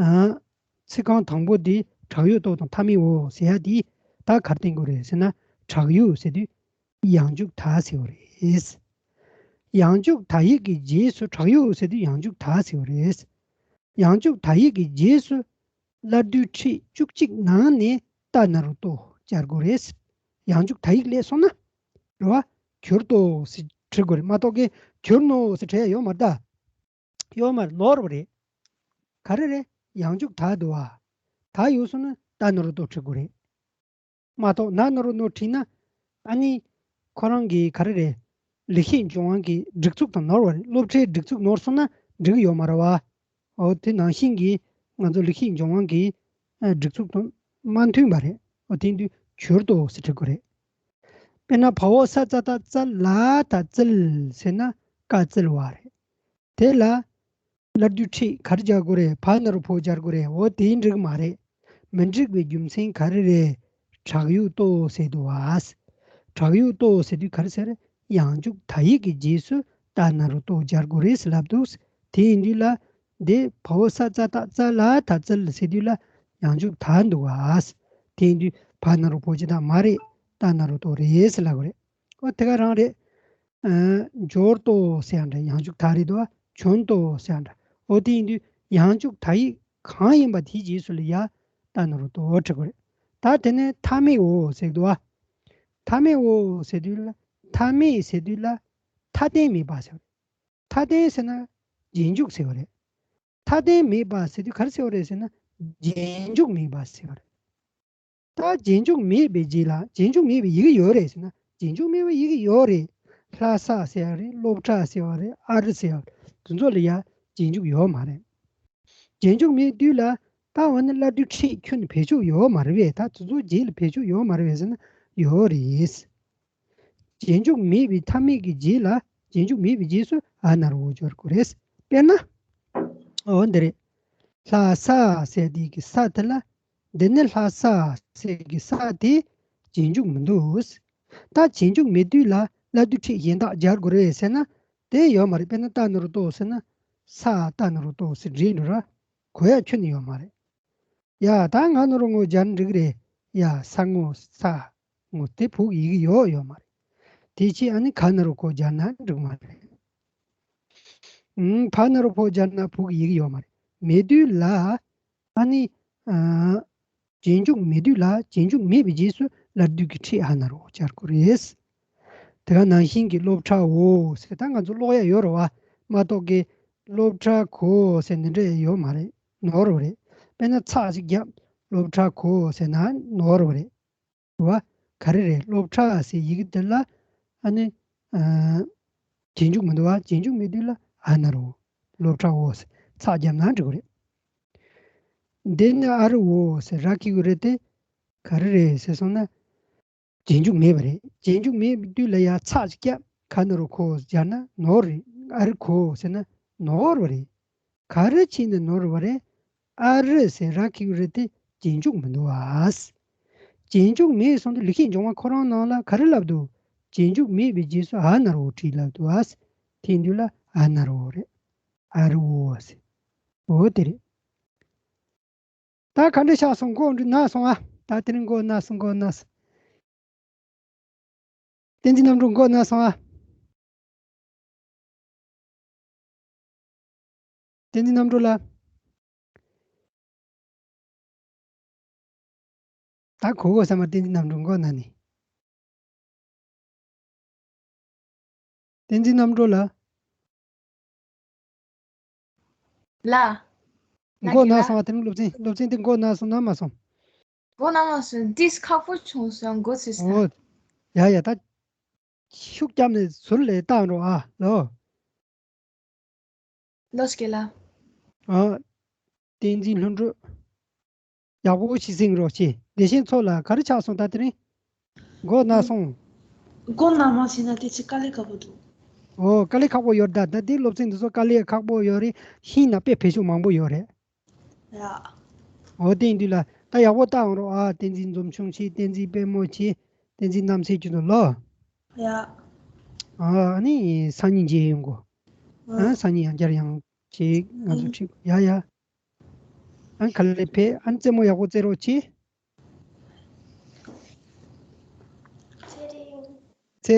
ཨ། ཚིག་རྐང་དང་པོ་འདི་དྲག་ཡོད་སྟོབས་དང་མཐའ་མེད་འོ་ཟེར་ཡ་འདི་ད་ག་རེ་བསྟན་དགོས་རེད་ཟེར་ན། དྲག་ཡོད་ཟེར་དུས་ཡང་འཇུག་ད་ཟེར་བ་རེད། ཡང་འཇུག་ད་ཡིག་གི་རྗེས་སུ། དྲག་ཡོད་ཟེར་དུས་ཡང་འཇུག་ད་ཟེར་བ་རེད། ཡང་འཇུག་ད་ཡིག་གི་རྗེས་སུ་སླར་བསྡུའི་ཁྲིད་བཅུ་གཅིག་ནང་ནས་ཏ་ན་རོ་ཏོ་སྦྱར་དགོས་རེད། ཡང་འཇུག་ད་ཡིག་སླེབས་སོང་ན། རེད་བ། གྱུར་ཏོ་ཟེར་བྲི་དགོས་རེད་མ་གཏོགས་ཀྱི་གྱུར་ནོ་ཟེར་བྲི་ཡ་ཡོད་མ་རེད་ད། ཡོད་མ་རེད། ནོར་བ་རེད། ག་རེ་རེད། ཡང་འཇུག་ད་འདུག་བ། ད་ཡོད་སོང་ན་ཏ་ན་རོ་ཏོ་བྲི་དགོས་རེད། མ་གཏོགས་ན་ན་རོ་ནོ་བྲིས་ན། ཨ་ནི། ཁོ་རང་གི་ག་རེ་རེད། ལེགས་བཤད་ལྗོན་དབང་གི་སྒྲིག་འཛུགས་དང་ནོར་བ་རེད། སློབ་ཁྲིད་སྒྲིག་འཛུགས་ནོར་སོང་ན་འགྲིག་གི་ཡོད་མ་རེད་བ། འོ་དེ་ནང་བཞིན་གྱི་ང་ཚོ་ལེགས་བཤད་ལྗོན་དབང་གི་ཨ་སྒྲིག་འཛུགས་དང་མ་མཐུན་པ་རེད། འོ་དེ་དུས་གྱུར་ཏོ་ཟེར་བྲི་དགོས་རེད། དཔེར་ན་བ་འོག་ས་ཙ་ད་ཙ་ལ་ད་ཙིལ་ཟེར་ན་ཀ་ཙིལ་བ་རེད། དེ་ལ། སླར་བསྡུའི་ཕྲད་ག་རེ་སྦྱར་དགོས་རེད། བ་ན་རོ་བོ་སྦྱར་དགོས་རེད། འོ་དེ་འགྲིག་མ་རེད། མི་འགྲིག་པའི་རྒྱུ་མཚན་ག་རེ་རེད། དྲག་ཡུལ་ཏོ་ཟེར་འདུག་བ། དྲག་ཡུལ་ཏོ་ཟེར་དུས་ག་རེ་ཟེར། ཡང་འཇུག་ད་ཡིག་གི་རྗེས་སུ་ད་ན་རོ་ཏོ་སྦྱར་དགོས་རེད་ཟེར་ལབ་འདུག་དེ་ཡིན་དུས་ལ། འདི་བ་འོག་ས་ཙ་ཏ་ཙ་ལ་ད་ཙལ་ཟེར་དུས་ལ་ཡང་འཇུག་ད་འདུག་བ། དེ་ཡིན་དུས་བ་ན་རོ་བོ་ཇི་ད་མ་རེད། ད་ན་རོ་ཏོ་རེད་ཟེར་ལབ་དགོས་རེད། འོ་དེ་ག་རང་རེད། ཨ། འབྱོར་ཏོ་ཟེར་ཡང་འདྲ། ཡང་འཇུག་ད་རེད་འདུག་བ། བྱོན་ཏོ་ཟེར་ཡང་འདྲ། འོ་དེ་ཡིན་དུས་ཡང་འཇུག་ད་ཡིག་གང་ཡིན་པ་དེའི་རྗེས་སུ་ལ་ཡ་ད་ན་རོ་ཏོ་འབྲི་དགོས་རེད། ད་དེ་ནས་མཐའ་མེད་འོ་ཟེར་འདུག་བ། མཐའ་མེད་འོ་ཟེར་དུས་ལ། མཐའ་མེད་ཟེར་དུས་ལ། མཐའ་རྟེན་མེད་པ་ཟེར་བ་རེད། མཐའ་རྟེན་ཟེར་ན་རྗེས་འཇུག་ཟེར་བ་རེད། མཐའ་རྟེན་མེད་པ་ཟེར་དུས་ག་རེ་ཟེར་བ་རེད་ཟེར་ན། རྗེས་འཇུག་མེད་པ་ཟེར་བ་རེད། ད་རྗེས་འཇུག་མེད་པའི་རྗེས་ལ་རྗེས་འཇུག་མེད་པའི་ཡི་གེ་ཡོད་རེད་ཟེར་ན། རྗེས་འཇུག་མེད་པའི་ཡི་གེ་ཡོད་རེད། ལྷ་ས་ཟེར་བ་རེད། སློབ་གྲྭ་ཟེར་བ་རེད། ཨ་རི་ཟེར་བ་རེད། དེ་ཚོ་ལ་ཡ་རྗེས་འཇུག་ཡོད་མ་རེད། རྗེས་འཇུག་མེད་དུས་ལ། ད་འོ་ན་སླར་བསྡུའི་ཕྲད་ཁྱོན་ནས་བེད་སྤྱོད་ཡོད་མ་རེད་པས། ད་དེ་ཚོ་རྗེས་ལ་བེད་སྤྱོད་ཡོད་མ་རེད་པས་ཟེར་ན་ཡོད་རེད། རྗེས་འཇུག་མེད་པའི་མཐའ་མེད་ཀྱི་རྗེས་ལ། རྗེས་འཇུག་མེད་པའི་རྗེས་སུ་འ་ན་རོ་འོ་སྦྱར་དགོས་རེད། དཔེར་ན། འོ་འདི་རེད། ལྷ་ས་ཟེར་དེ་གི་ས་དེ་ལ། འདི་ནི་ལྷ་ས་ཟེར་གི་ས་དེ་རྗེས་འཇུག་མི་འདུག་ད་རྗེས་འཇུག་མེད་དུས་ལ་སླར་བསྡུའི་ཕྲད་གཞན་དག་སྦྱར་དགོས་རེད་ཟེར་ན། དེ་ཡོད་མ་རེད། དཔེར་ན་ད་ན་རོ་ཏོ་ཟེར་ན། ས་ད་ན་རོ་ཏོ་ཟེར་བྲིས་འགྲོ་ར། གོ་ཡ་ཁྱོན་ནས་ཡོད་མ་རེད། ཡ་ད་ང་ན་རོ་ངོ་སྦྱར་ན་འགྲིག་རེད། ཡ་ས་ངོ་ས་ངོ་དེ་ཕྲད་ཀྱི་ཡི་གེ་ཡོད་ཡོད་མ་རེད། དེ་ཕྱིར་ཨ་ནི་ག་ན་རོ་གོ་སྦྱར་ན་འགྲིག་མ་རེད། ཨུམ། བ་ན་རོ་བོ་སྦྱར་ན་ཕྲད་ཀྱི་ཡི་གེ་ཡོད་མ་རེད། མེད་དུས་ལ། ཨ་ནི། ཨ། རྗེས་འཇུག་མེད་དུས་ལ་རྗེས་འཇུག་མེད་པའི་རྗེས་སུ་སླར་བསྡུ་གི་ཕྲད་འ་ན་རོ་སྦྱར་དགོས་རེད། དེ་ག་ནང་བཞིན་གྱི་སློབ་གྲྭའོ་ཟེར་ད་ང་ཚོ་ཀློག་ཡ་ཡོད་རེད་བ། མ་གཏོགས་ཀྱི་སློབ་གྲྭ་གོ་ཟེར་འདི་འདྲ་ཡོད་མ་རེད། ནོར་བ་རེད། དཔེར་ན་ཚགས་ཅིག་བརྒྱབ། སློབ་གྲྭ་གོ་ཟེར་ན་ནོར་བ་རེད། རེད་བ། ག་རེ་རེད། སློབ་གྲྭ་ཟེར་ཡི་གེ་དེ་ལ་ཨ་ནི། ཨ། རྗེས་འཇུག་མི་འདུག་བ། རྗེས་འཇུག་མེད་དུས་ལ་འ་ན་རོ། སློབ་གྲྭའོ་ཟེར་ཚགས་བརྒྱབ་ན་འགྲིག་གི་རེད། འདི་ནི་ཨ་རི་འོ་ཟེར་ར་ཁི་གུ་རེད་དེ། ག་རེ་རེད་ཟེར་སོང་ན། རྗེས་འཇུག་མེད་པ་རེད། རྗེས་འཇུག་མེད་དུས་ལ་ཡ་ཚགས་ཅིག་བརྒྱབ། ག་ན་རོ་གོ་སྦྱར་ན་ནོར་བ་རེད། ཨ་རི་གོ་ཟེར་ན་ནོར་བ་རེད། ག་རེ་བྱས་ནས་ནོར་བ་རེད། ཨ་རི་ཟེར་ར་ཁི་གུ་རེད་དེ་རྗེས་འཇུག་མི་འདུག་བ། རྗེས་འཇུག་མེད་སོང་དུས་ལེགས་བཤད་འབྱུང་བ་ཁོ་རང་ནང་ལ་ག་རེ་ལབ་འདུག་རྗེས་འཇུག་མེད་པའི་རྗེས་སུ་འ་ན་རོ་བྲིས་ལབ་འདུག་བ། དེ་དུས་ལ་འ་ན་རོ་རེད། ཨ་རི་འོ་ཟེར། འོ་དེ་རེད། ད་ག་འདྲ་ཆགས་སོང་། མགོ་འདྲི་ན་སོང་ཨ། ད་དེ་རིང་མགོ་ན་སོང་། མགོ་ན་སོང་། བསྟན་འཛིན་རྣམ་གྲོལ་མགོ་ན་སོང་ཨ། བསྟན་འཛིན་རྣམ་གྲོལ་ལ། ད་གོ་གོ་ས་མ། བསྟན་འཛིན་རྣམ་གྲོལ་མགོ་ན་ནི། བསྟན་འཛིན་རྣམ་གྲོལ་ལ། ལ། མགོ་ན་སོང་ཨ། དེ་རིང་སློབ་ཚན། སློབ་ཚན་དེ་མགོ་ན་སོང་ན་མ་སོང་། མགོ་ན་མ་སོང་། ཏིས་ཁག་པོ་བྱུང་སོང་། མགོ་ཚོས་སོང་། ཨོ། ཡ་ཡ། ད་ཤུགས་བརྒྱབ་ནས་ཟུར་ལ་བཏང་རོགས་ཨ་ལོ། ལོ་སྐྱེ་ལ། ཨ། བསྟན་འཛིན་ལྷུན་གྲུབ། ཡག་པོ་ཞིག་གཟིགས་རོགས་བྱེད། བདེ་ཆེན་མཚོ་ལགས་ག་རེ་ཆགས་སོང་ད་དེ་རིང་། མགོ་ན་སོང་། མགོ་ན་མ་ཟིན་ན་དེ་ཅི་དཀའ་ལས་ཁག་པོ་འདུག་ཨོ། དཀའ་ལས་ཁག་པོ་ཡོད་ད། ད་འདི་སློབ་ཚན་འདི་ཚོ་དཀའ་ལས་ཁག་པོ་ཡོད་རེད། ཤེས་ན་དཔེ་བེད་སྤྱོད་མང་པོ་ཡོད་རེད། ཡ། ཨོ་དེ་ཡིན་དུས་ལ་ད་ཡག་པོ་བཏང་རོགས་ཨ། བསྟན་འཛིན་འཛོམས་ཆུང་བྱེད། བསྟན་འཛིན་དཔལ་མོ་བྱེད། བསྟན་འཛིན་རྣམ་སྲས་ཁྱོད་ཚོ་ལོ། ཡ། ཨ་ནི་སང་ཉིན་མཇལ་ཡོང་གོ། ཨ། སང་ཉིན་ཡང་བསྐྱར་ཡང་བྱེད། ང་ཚོ་ཁྲིད་ཡ་ཡ། ཨ་ནི་ག་ལེ་ཕེབས། ཨ་ནི་རྩེད་མོ་ཡག་པོ་རྩེ་རོགས་བྱེད།